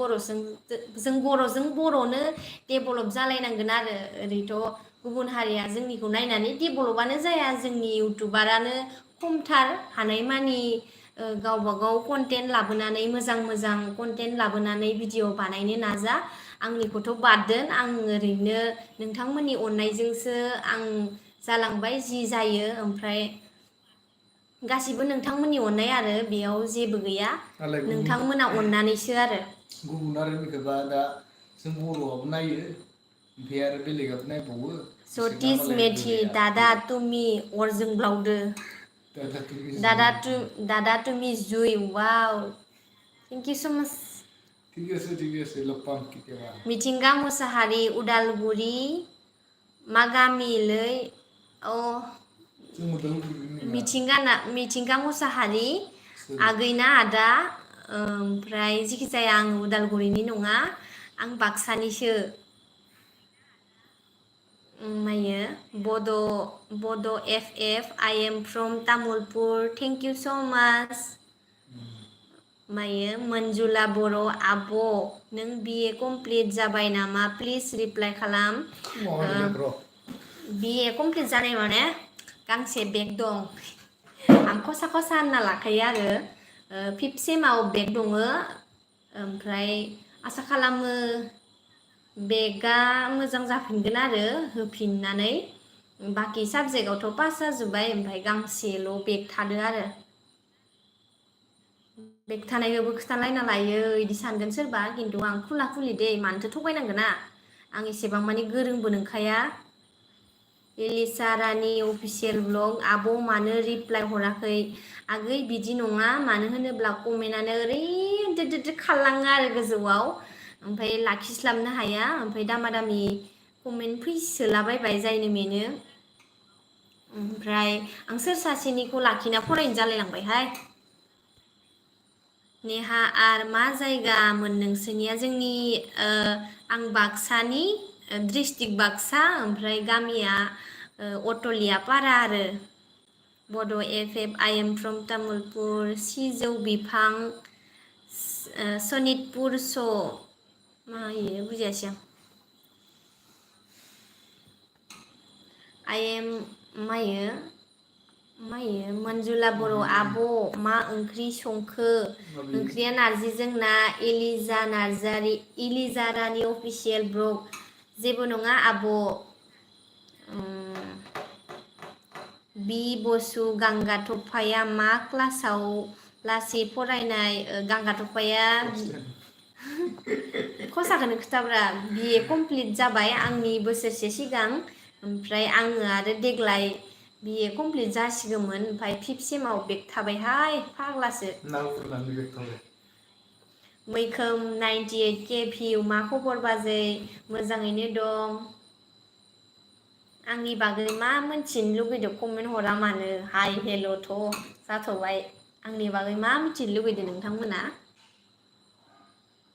बर'नो डेभलप जालायनांगोन आरो ओरैथ' गुबुन हारिया जोंनिखौ नायनानै डेभलपआनो जाया जोंनि इउटुबारानो खमथार हानायमानि गावबागाव कन्टेन्ट लाबोनानै मोजां कन्टेन्ट लाबोनानै भिडिअ बानायनो नाजा आंनिखौथ' बाददों आं ओरैनो नोंथांमोननि अननायजोंसो आं जालांबाय जि जायो ओमफ्राय गासिबो नोंथांमोननि अननाय आरो बेयाव जेबो गैया नोंथांमोना अननानैसो आरो गुबुन आरो दा जों बर'आबो नायो ओमफ्राय आरो बेलेगाबो नायबावो सतीश मेथि दादा तुमी अर जोंब्लावदो दादा तुमी जुइ वाव थेंक इउ सो माच ঠিক আছে লগ পাম কেতিয়াবা मिथिंगा मुसाहारि उदालगुरि मा गामिलै अ जों उदालगुरिनि मिथिंगा मुसाहारि आगैना आदा ओमफ्राय जिखि जाया आं उदालगुरिनि नङा आं बाक्सानिसो मायो बड' F I M from Tamulpur thank you so' माच मायो मनजुला बर' आब' नों बिए कमप्लिट जाबाय नामा प्लिज रिप्लाइ खालाम बिए कमप्लिट जानाय माने गांसे बेग दं आं खसा होनना लाखायो आरो 5th सेमाव बेग दङ ओमफ्राय आसा खालामो बेगा मोजां जाफिनगोन आरो होफिननानै बाखि साबजेक्टआवथ' पास जाजोब्बाय ओमफ्राय गांसेल' बेग थादो आरो बेग थानायखौबो खिथालायना लायो बिदि सानगोन सोरबा खिन्थु आं खुला खुलि दे मानोथो थगायनांगोन आं एसेबां माने गोरोंबो नंखाया एलिसा रानि अफिसियेल ब्लग आब' मानो रिप्लाइ हराखै आगै बिदि नङा मानो होनोब्ला कमेन्टआनो ओरै खारलाङो आरो गोजौआव ओमफ्राय लाखिस्लाबनो हाया ओमफ्राय दामा दामि कमेन्ट फैसोलाबायबाय जायनो मेनो ओमफ्राय आं सोर सासेनिखौ लाखिना फरायनो जालायलांबायहाय नेहा आर मा जायगामोन नोंसोरनिया जोंनि आं बाक्सानि डिस्ट्रिक्ट बाक्सा ओमफ्राय गामिया अटलिया पारा आरो बड' F I M from Tamulpur सिजौ बिफां सनितपुर मायो बुजियासै आं आइ एम मायो मनजुला बर' आब' मा ओंख्रि संखो ओंख्रिया नारजिजों ना इलिजा रानि अफिसियेल ब्लग जेबो नङा आब' बि बसु गांगा थफाया मा क्लासाव लासै फरायनाय गांगा थफाया खसाखौनो खिथाब्रा बिए कमप्लिट जाबाय आंनि बोसोरसे सिगां ओमफ्राय आङो आरो देग्लाय बिए कमप्लिट जासिगौमोन ओमफ्राय 5th सेमाव बेग थाबायहाय फाग्लासो मैखोम 98K भिउ मा खबर बाजै मोजाङैनो दं आंनि बागै मा मोनथिनो लुगैदों कमेन्ट हरा मानो हाय हेल'थ' जाथ'बाय आंनि बागै मा मिथिनो लुगैदों नोंथांमोना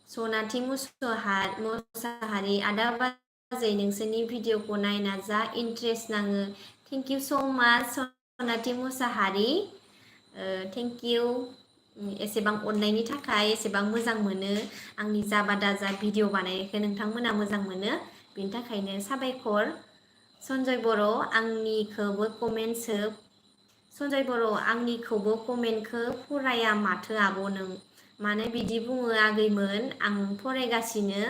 सनाथि मुसाहारि आदा बाजै नोंसोरनि भिडिअखौ नायना जा इन्ट्रेस्ट नाङो थेंक इउ स' माच सनाथि मुसाहारि थेंक इउ एसेबां अननायनि थाखाय एसेबां मोजां मोनो आंनि जाबा दाजा भिडिअ बानायनायखौ नोंथांमोना मोजां मोनो बेनि थाखायनो साबायखर सन्जय बर' आंनिखौबो कमेन्टखौ फराया माथो आब' नों मानो बिदि बुङो आगैमोन आं फरायगासिनो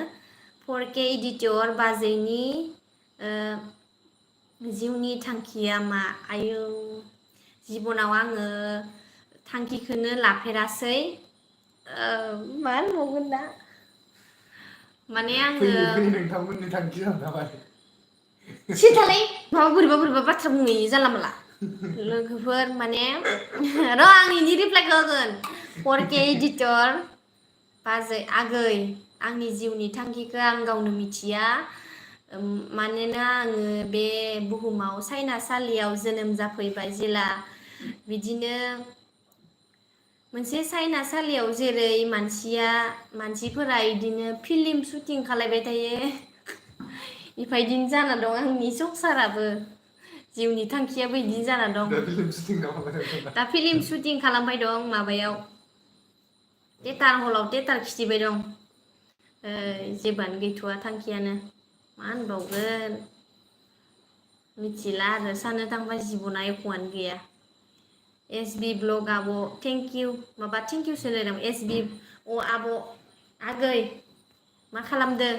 4K एडिटर बाजैनि जिउनि थांखिया मा आयौ जिबनाव आङो थांखिखौनो लाफेरासै मा होनबावगोन दा माने आङो नोंथांमोननि थांखि जाबाय सिथालै माबा बोरैबा बाथ्रा बुंहैयो जानला मानला लोगोफोर माने र' आं इनि रिप्लाइखौ होगोन 4K एडिटर बाजै आगै आंनि जिउनि थांखिखौ आं गावनो मिथिया मानोना आङो बे बुहुमाव साइनासालियाव जोनोम जाफैबाय जेला बिदिनो मोनसे साइनासालियाव जेरै मानसिफोरा इदिनो फिल्म शुटिं खालायबाय थायो इफायदिनो जाना दं आंनि संसाराबो जिउनि थांखियाबो इदिनो जाना दं दा फिल्म शुटिं खालामबाय दं माबायाव थियेटार हलाव थियेटार खिथिबाय दं जेबोआनो गैथ'वा थांखियानो मा होनबावगोन मिथिला आरो साननो थांबा जिबना एख'आनो गैया SB ब्लग आब' थेंक इउ सोलायदों SB आब' आगै मा खालामदो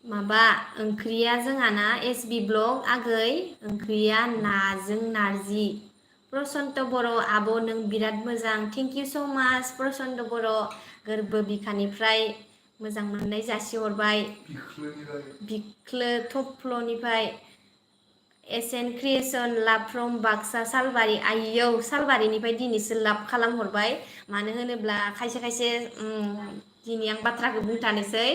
माबा ओंख्रिया जोंहाना SB ब्लग आगै ओंख्रिया नाजों नारजि प्रसन्त बर' आब' नों बिराद मोजां थेंक इउ स' माच प्रसन्त बर' गोरबो बिखानिफ्राय मोजां मोननाय जासिहरबाय बिख्लो थफ्लनिफ्राय एसएन क्रिएशन लाभ फ्रम बाक्सा सालबारि आयौ सालबारिनिफ्राय दिनैसो लाभ खालामहरबाय मानो होनोब्ला खायसे खायसे दिनै आं बाथ्राखौ बुंथानोसै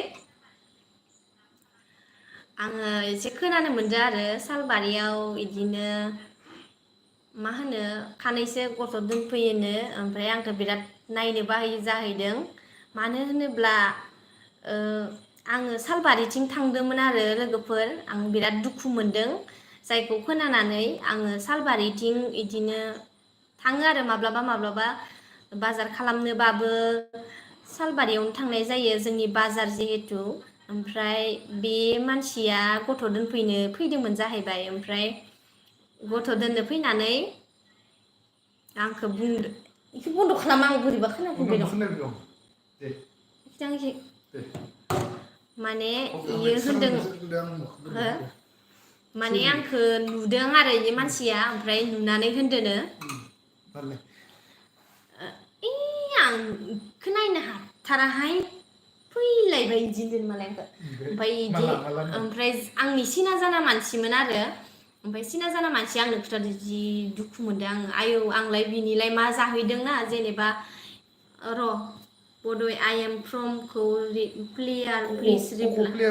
आङो एसे खोनानो मोनदों आरो सालबारियाव इदिनो मा होनो खानैसो गथ' दोनफैयोनो ओमफ्राय आंथ' बिराद नायनो बायो जाहैदों मानो होनोब्ला आङो सालबारिथिं थांदोंमोन आरो लोगोफोर आं बिराद दुखु मोनदों जायखौ खोनानानै आङो सालबारिथिं इदिनो थाङो आरो माब्लाबा माब्लाबा बाजार खालामनोबाबो सालबारियावनो थांनाय जायो जोंनि बाजार जिहेतु ओमफ्राय बे मानसिया गथ' दोनफैनो फैदोंमोन जाहैबाय ओमफ्राय गथ' दोननो फैनानै आंखौ बुंदो इखौ बन्द' खालामा आं बोरैबा खोनाफैबाय दं माने इयो होनदों हो माने आंखौ नुदों आरो इयो मानसिया ओमफ्राय नुनानै होनदोनो आं खोनायनो हाथाराहाय फैलायबाय इदि होनदों मालाय आंखौ ओमफ्राय इदि ओमफ्राय आंनि सिना जाना मानसिमोन आरो ओमफ्राय सिना जाना मानसि आंनो खिथादो जि दुखु मोनदों आङो आयौ आंलाय बिनिलाय मा जाहैदोंना जेनेबा र' बड'य आइ एम फ्रम खौ क्लियार प्लिज रिप्लाइ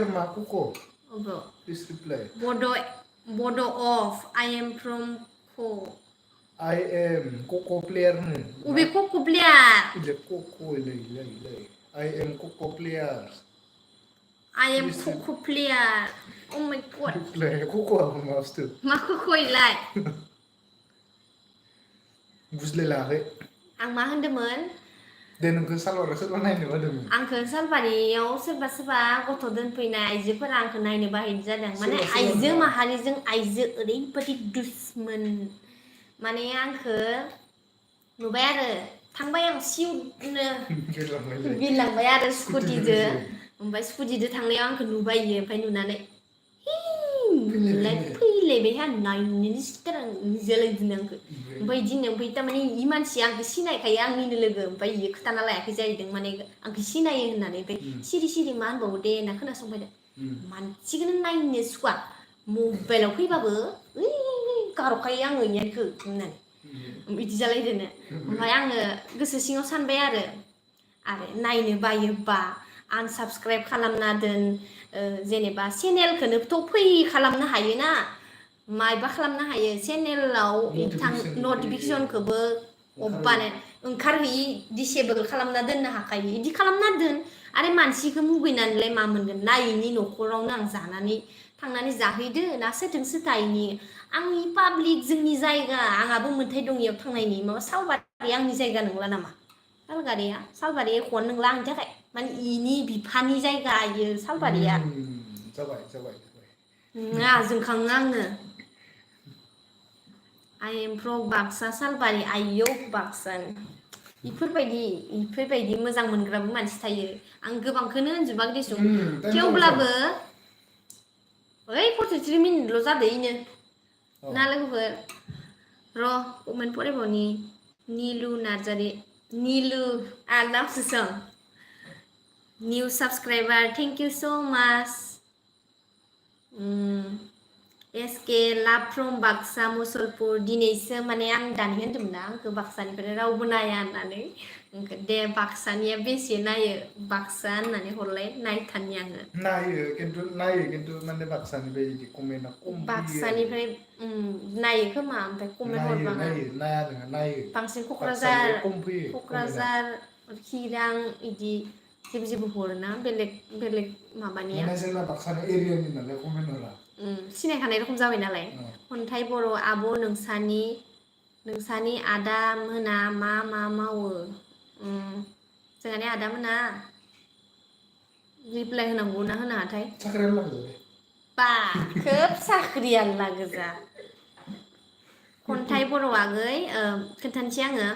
बड' अफ आइ एम फ्रम खौ I am Coco player नो अबे क'क' player Coco I am Coco player I am Coco player oh my god Coco apa maksud मा Coco इलाय बुजिलायाखै आं मा होनदोंमोन दे नोंखौ सालबारियाव सोरबा नायनो बादोंमोन आंखौ सालबारियाव सोरबा गथ' दोनफैनाय आइजोफोरा आंखौ नायनो बाहायनाय जादों माने आइजो माहारिजों आइजो ओरैबायदि दुश्मन माने आंखौ नुबाय आरो थांबाय आं सिउनो बिरलांबाय आरो स्कुटिजों ओमफ्राय स्कुटिजों थांनायाव आंखौ नुबाय इयो ओमफ्राय नुनानै फैलायबाय आं नायनोनो सिखार जोलायदों आंखौ ओमफ्राय इदिनो ओमफ्राय थारमाने इ मानसिया आंखौ सिनायखायो आंनिनो लोगो ओमफ्राय इयो खोथाना लायाखै जाहैदों माने आंखौ सिनायो होननानै ओमफ्राय सिरि मा होनबावो दे होनना खोनासंबाय दे मानसिखौनो नायनो सुखुवा मबाइलाव फैबाबो ओइ गारहरखायो आङो इनिखौ होननानै बिदि जालायदोनो ओमफ्राय आङो गोसो सिङाव सानबाय आरो नायनो बायोबा आनसाबस्क्राइब खालामना दोन जेनेबा चेनेलखौनोथ' फ्रि खालामनो हायोना मायबा खालामनो हायो चेनेलाव नटिफिकेसनखौबो अफबानो ओंखारहैयि दिसेबोल खालामना दोननो हाखायो इदि खालामना दोन आरो मानसिखौ मुगैनानैलाय मा मोनगोन ना इनि न'खरावनो आं जानानै थांनानै जाहैदो ना सोरजों सोथायनि आंनि पाब्लिक जोंनि जायगा आंहाबो मोन्थाय दं इयाव थांनायनि माबा सालबारि आंनि जायगा नंला नामा सालबारिया एख'आनो नंला आंनि थाखाय माने इनि बिफानि जायगा इयो सालबारिया जाबाय नङा जोंखाङो आंनो आइ एम फ्रम बाक्सा सालबारि आयौ बाक्सानि इफोरबायदि मोजां मोनग्राबो मानसि थायो आं गोबांखौनो होनजोबाखै देसुं थेवब्लाबो ओइ 43 मिनिटल' जादो इनो ना लोगोफोर र' कमेन्ट फरायबावनि निलु नार्जारि निलु नामसो सों new subscriber thank you so माच एसके लाभ फ्रम बाक्सा मुसलपुर दिनैसो माने आं दानि होनदोंमोन ना आंखौ बाक्सानिफ्राय रावबो नाया होननानै दे बाक्सानिया बेसे नायो बाक्सा होननानै हरलाय नायथारनि आङो नायो खिन्थु माने बाक्सानिफ्राय बिदि कमेन्टआ खम बाक्सानिफ्राय नायो खोमा ओमफ्राय कमेन्ट हरबाङा नायो बांसिन क'क्राझार चिरां इदि जेबो हरोना बेलेग माबानिया माने जोंना बाक्सानि एरियानि नालाय कमेन्ट हरा सिनायखानाय रखम जाबाय नालाय खन्थाइ बर' आब' नोंसानि आदा मोना मा मावो जोंहानि आदा मोना रिप्लाइ होनांगौ ना होनाङाथाय बा खोब साख्रियाला गोजा खन्थाइ बर' आगै खोन्थानोसै आङो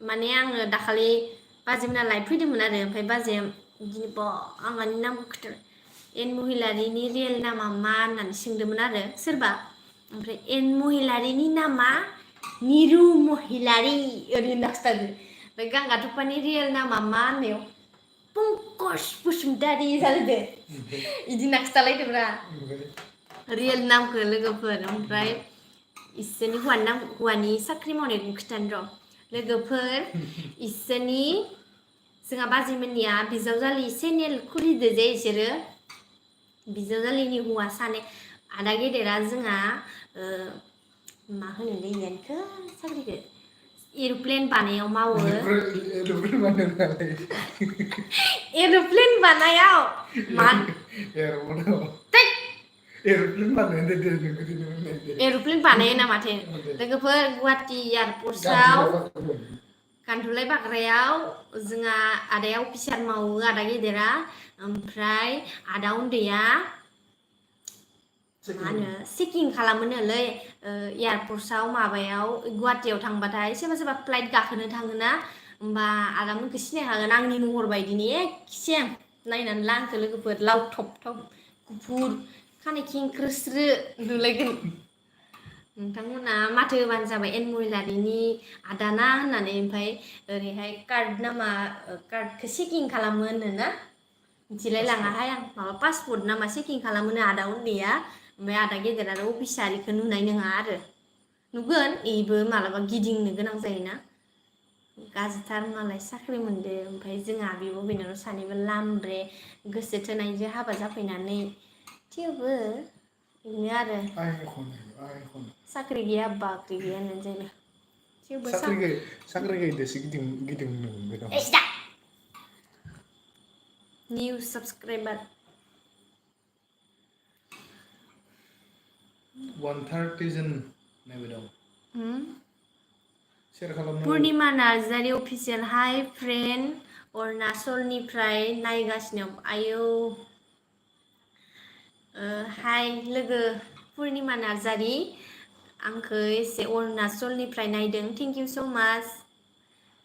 माने आङो दाखालि बाजैमोना लाइभ फैदोंमोन आरो ओमफ्राय बाजैया बिदिनो आंहानि नामखौ खिथाबाय एन महिलारिनि रियेल नामा मा होननानै सोंदोंमोन आरो सोरबा ओमफ्राय एन महिलारिनि नामा निरु महिलारि ओरै होनना खिथादो ओमफ्राय गांगाथफानि रियेल नामा मा होननायाव पंकज बसुमतारी जालायदो इदि नाखिथालायदोब्रा रियेल नामखौ लोगोफोर ओमफ्राय इसोरनि हौवानि साख्रि मावनायखौ खिथानो र' लोगोफोर इसोरनि जोंहा बाजैमोननिया बिजावजालि चेनेल खुलिदो जे इसोरो बिजावजालिनि हौवा सानै आदा गेदेरा जोंहा मा होनोलै इयानखो साख्रिखौ एर'प्लेन बानायाव मावो एर'प्लेन बानायाव एर'प्लेन बानायो ना माथो लोगोफोर गुवाहाटि एयारपर्टआव गान्थुलाय बाग्रायाव जोंहा आदाया अफिसार मावो आदा गेदेरा ओमफ्राय आदा उन्दैया मा होनो चेकिं खालामोनोलै एयारपर्टआव माबायाव गुवाहाटियाव थांबाथाय सोरबा फ्लाइट गाखोनो थाङोना होमबा आदामोनखौ सिनायखागोन आंनि महर बायदिनि एखे सेम नायनानै ला आंखौ लोगोफोर लावथब थब गुफुर खानाय खेंख्रोस्रो नुलायगोन नोंथांमोना माथो होबानो जाबाय एनमहिलारिनि आदाना होननानै ओमफ्राय ओरैहाय कार्डखौ चेकिं खालामो होनोना मिथिलाय लाङाहाय आं माबा पासपर्ट नामा चेकिं खालामोनो आदा उन्दैया ओमफ्राय आदा गेदेर आरो अफिसार इखौ नुनाय नङा आरो नुगोन इबो मालाबा गिदिंनो गोनां जायोना गाज्रिथार मालाय साख्रि मोनदो ओमफ्राय जोंहा बिब' बिनानाव सानैबो लामब्रे गोसो थोनायजों हाबा जाफैनानै थेवबो बेनो आरो साख्रि गैया बाख्रि गैया होननानै जायो थेवबो साख्रि गैदोसो गिदिंनो मोनगोन निउ साबसक्राइबार 130 जन नायबाय दं शेयार खालामनो पुर्णिमा नार्जारि अफिसियेल हाय फ्रेन्ड अरुणाचलनिफ्राय नायगासिनो आयौ हाय लोगो पुर्णिमा नार्जारि आंखौ एसे अरुणाचलनिफ्राय नायदों थेंक इउ स' माच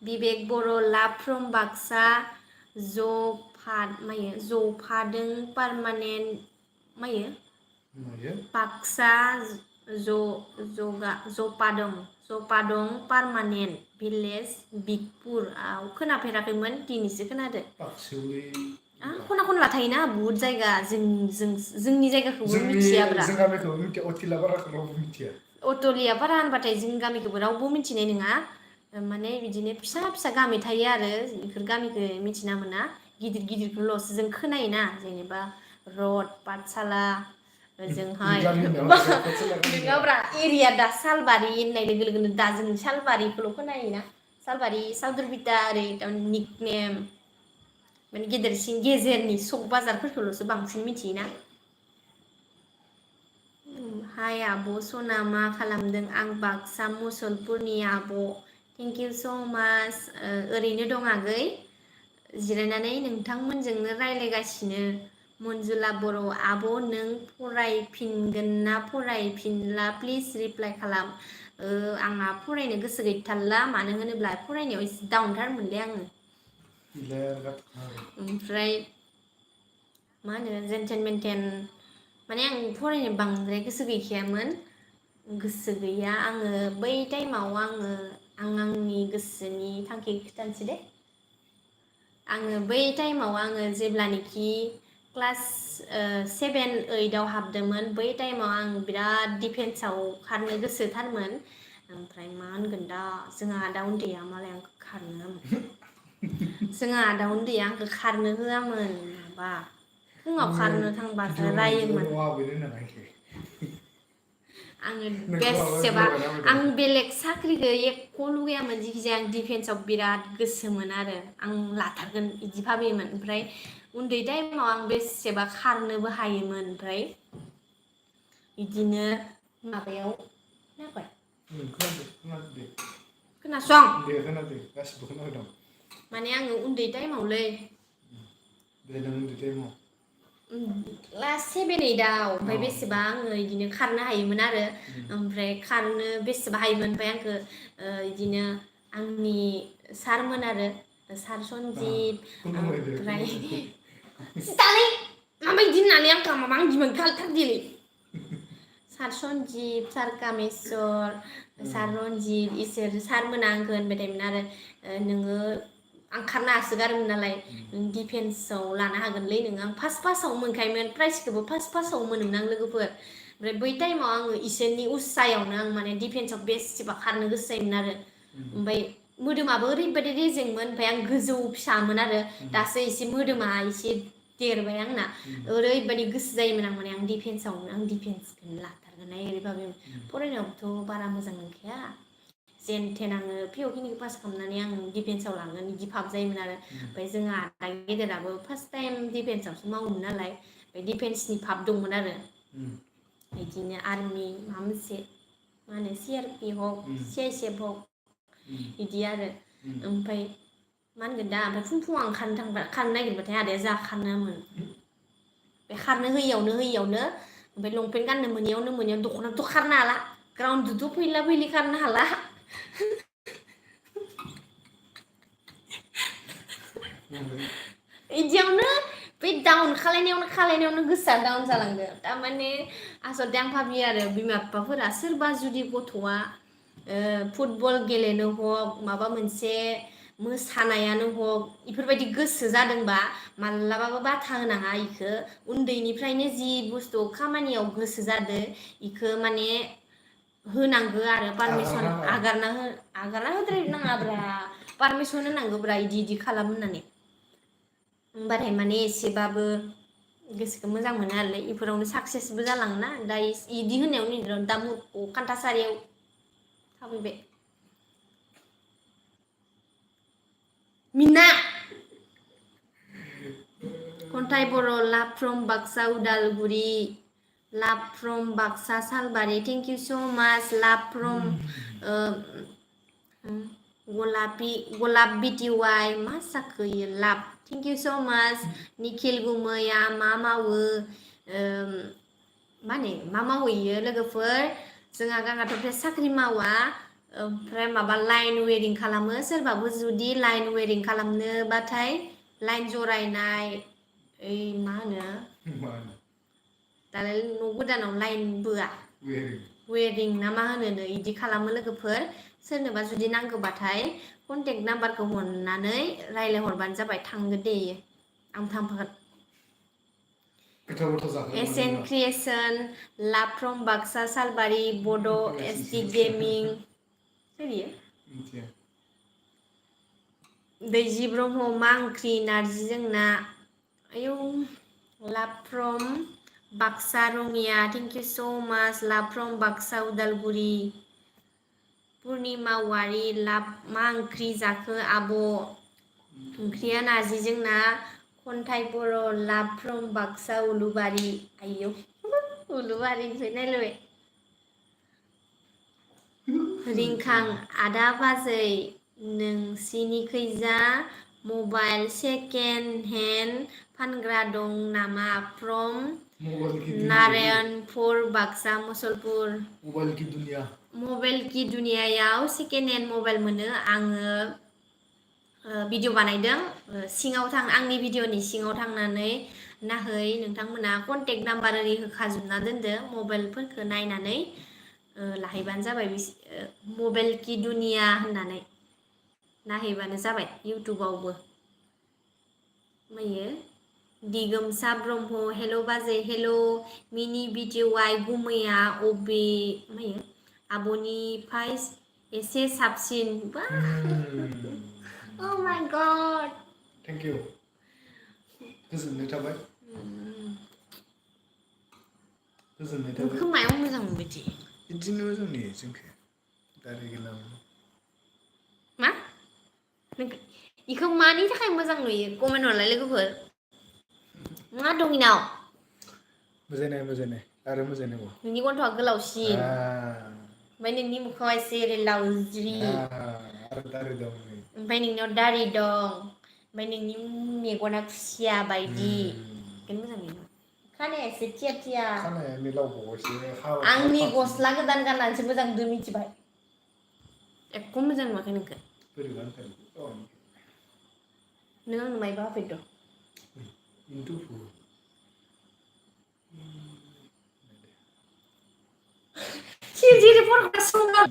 बिबेक बर' लाभ फ्रम बाक्सा जफादों पारमानेन्ट मायो बाक्सा जपादं पारमानेन्ट भिलेज बिगपुराव खोनाफेराखैमोन दिनैसो खोनादो खना खनला थायोना बुहुत जायगा जोंनि जायगाखौबो मिथियाब्रा अटलिया पारा होनबाथाय जोंनि गामिखौबो रावबो मिथिनाय नङा माने बिदिनो फिसा फिसा गामि थायो आरो बेफोर गामिखौ मिथिना मोना गिदिर गिदिरखौल'सो जों खोनायोना जेनेबा रड पाठसाला ओजोंहाय नङाब्रा एरिया दा सालबारि होननाय लोगो लोगोनो दा जों सालबारिखौल' खोनायोना सालबारि सालदुरबिटा ओरै निकनेम माने गेजेरनि सक बाजारफोरखौल'सो बांसिन मिथियोना हाय आब' सना मा खालामदों आं बाक्सा मुसलपुरनि आब' थेंक इउ स' माच ओरैनो दं आगै जिरायनानै नोंथांमोनजोंनो रायलायगासिनो मन्जुला बर' आब' नों फरायफिनगोन ना फरायफिनला प्लिज रिप्लाइ खालाम आंहा फरायनो गोसो गैथारला मानो होनोब्ला फरायनायाव एसे डाउनथार मोनलै आङो ओमफ्राय मा होनो जेनथेन मेनथेन माने आं फरायनो बांद्राय गोसो गैखायामोन गोसो गैया आङो बै टाइमाव आङो आंनि गोसोनि थांखि खिथानोसै दे आङो बै टाइमाव आङो जेब्लानोखि क्लास 7-8 हाबदोंमोन बै टाइमाव आं बिराद डिफेन्सआव खारनो गोसोथारमोन ओमफ्राय मा होनगोन दा जोंहा आदा उन्दैया मालाय आंखौ खारनो होआमोन माबा फुङाव खारनो थांबासो रायोमोन आङो बेसेबा आं बेलेग साख्रिखौ एख' लुगैयामोन जिखिजाया आं डिफेन्सआव बिराद गोसोमोन आरो आं लाथारगोन बिदि भाबियोमोन ओमफ्राय उन्दै टाइमाव आं बेसेबा खारनोबो हायोमोन ओमफ्राय बिदिनो माबायाव खोनासं माने आङो उन्दै टाइमावलै क्लास 7-8 ओमफ्राय बेसेबा आङो बिदिनो खारनो हायोमोन आरो ओमफ्राय खारनो बेसेबा हायोमोन ओमफ्राय आंखौ बिदिनो आंनि सारमोन आरो सार सन्जिब ओमफ्राय सिदालै माबायदि होननानै आंखौ माबा आं गिमोन खालथारदिलै सार सन्जिब सार कामेस्वर सार रन्जित इसोर सारमोना आंखौ होनबाय थायोमोन आरो नोङो आं खारनो हासोगारोमोन नालाय डिफेन्सआव लानो हागोनलै नों आं फार्स्टआव मोनखायोमोन प्राइजखौबो फार्स्टआव मोनोमोन आं लोगोफोर ओमफ्राय बै टाइमाव आङो इसोरनि उसायावनो आं माने डिफेन्सआव बेसेबा खारनो गोसो जायोमोन आरो ओमफ्राय मोदोमाबो ओरैबायदि रेजेंमोन ओमफ्राय आं गोजौ फिसामोन आरो दासो एसे मोदोमा एसे देरबाय आंना ओरैबायदि गोसो जायोमोन आं माने आं डिफेन्सखौनो लाथारगोन ओरैबाबो फरायनायावथ' बारा मोजां नंखाया जेन थेन आङो पिअ खिनिखौ पास खालामनानै आं डिफेन्सआव लांगोन बिदि भाब जायोमोन आरो ओमफ्राय जोंहा आदा गेदेराबो फार्स्ट टाइम डिफेन्सआवसो मावोमोन नालाय बे डिफेन्सनि भाब दंमोन आरो बिदिनो आर्मि माबा मोनसे मा होनो CRP हक CSF हक बिदि आरो ओमफ्राय मा होनगोन दा ओमफ्राय फुङाव आं खारनो नागिरबाथाय आदाया जा खारनोमोन बे खारनो होयियावनो ओमफ्राय लंपेन्ट गाननो मोनियाव दख'नाथ' खारनो हाला ग्राउन्डजोंथ' फैला फैलि खारनो हाला बिदियावनो बे डाउन खालायनायावनो गोसोआ डाउन जालांदो थारमाने आसलथे आं भाबियो आरो बिमा बिफाफोरा सोरबा जुदि गथ'आ फुटबल गेलेनो हक माबा मोनसे मोसानायानो हक इफोरबायदि गोसो जादोंबा मालाबाबो बाथा होनाङा इखो उन्दैनिफ्रायनो जि बुस्थु खामानियाव गोसो जादो इखो माने होनांगो आरो पारमिसन आगारना होद्रायनाङाब्रा पारमिसन होनांगौब्रा इदि खालाम होननानै होमबाथाय माने एसेबाबो गोसोखौ मोजां मोनो आरोलै इफोरावनो साक्सेसबो जालाङोना दा इदि होनायावनो दा खान्थासारियाव थाफैबाय मिना खन्थाइ बर' लाभ फ्रम बाक्सा उदालगुरि लाभ from Baksa Salbari thank you so' माच लाभ फ्रम गलाप बिटिवाइ मा जाखो इयो लाभ थेंक इउ स' माच निखिल गुमैया मा मावो मा मावो इयो लोगोफोर जोंहा गाङाथ' साख्रि मावा ओमफ्राय माबा लाइन वेरिं खालामो सोरबाबो जुदि लाइन वेरिं खालामनोबाथाय लाइन जरायनाय ओइ मा होनो दालाय न' गोदानाव लाइन बोआ वेरिं ना मा होनो इदि खालामो लोगोफोर सोरनोबा जुदि नांगौबाथाय कन्टेक्ट नाम्बारखौ हरनानै रायलायहरबानो जाबाय थांगोन दे आं थांफागोन SN क्रिएशन लाभ फ्रम बाक्सा सालबारि बड' SD गेमिं सोरियो दैजि ब्रह्म मा ओंख्रि नारजिजों ना आयौ लाभ from Baksa Rangia thank you so' माच लाभ फ्रम बाक्सा उदालगुरि पुर्निमा वारि लाभ मा ओंख्रि जाखो आब' ओंख्रिया नारजिजों ना खन्थाइ बर' लाभ फ्रम बाक्सा उलुबारि आयौ उलुबारिनिफ्राय नायलायबाय रिंखां आदा बाजै नोंसिनिखैजा मबाइल सेकेन्ड हेन्ड फानग्रा दं नामा फ्रम नारायणपुर बाक्सा मुसलपुर मबाइल की दुनियायाव सेकेन्ड हेन्ड मबाइल मोनो आङो भिडिअ बानायदों आंनि भिडिअनि सिङाव थांनानै नाहै नोंथांमोना कन्टेक्ट नाम्बार ओरै होखाजोबना दोनदो मबाइलफोरखौ नायनानै लाहैबानो जाबाय मबाइल की दुनिया होननानै नाहैबानो जाबाय इउटुबावबो मैयो दिगोमसा ब्रह्म हेल' बाजै हेल' मिनि बिटिवाइ गुमैया अबे मैयो आब'निफ्राय एसे साबसिन बा Oh my god thank you गोजोननाय थाबाय खोमायाव मोजां मोनबायदि बिदिनो मोजां नुयो जोंखौ दारि गोलाव मा इखौ मानि थाखाय मोजां नुयो कमेन्ट हरलाय लोगोफोर मा दं इनाव मोजाङै आरो मोजाङै नांगौ नोंनि गन्थ'आ गोलावसिन ओमफ्राय नोंनि मोखाङा एसे ओरै लावज्रि आरो दारि दं ओमफ्राय नोंनियाव दारि दं ओमफ्राय नोंनि मेगना खुसिया बायदि बेखायनो मोजां नुयो खानाया एसे थिया थिया खानायानो लावबावबायसो आंनि गस्ला गोदान गाननानैसो मोजां नुदों मिथिबाय एख' मोजां नुवाखै नोंखौ नों आंनो मायबा होफैदों जेरै फरायगासिनो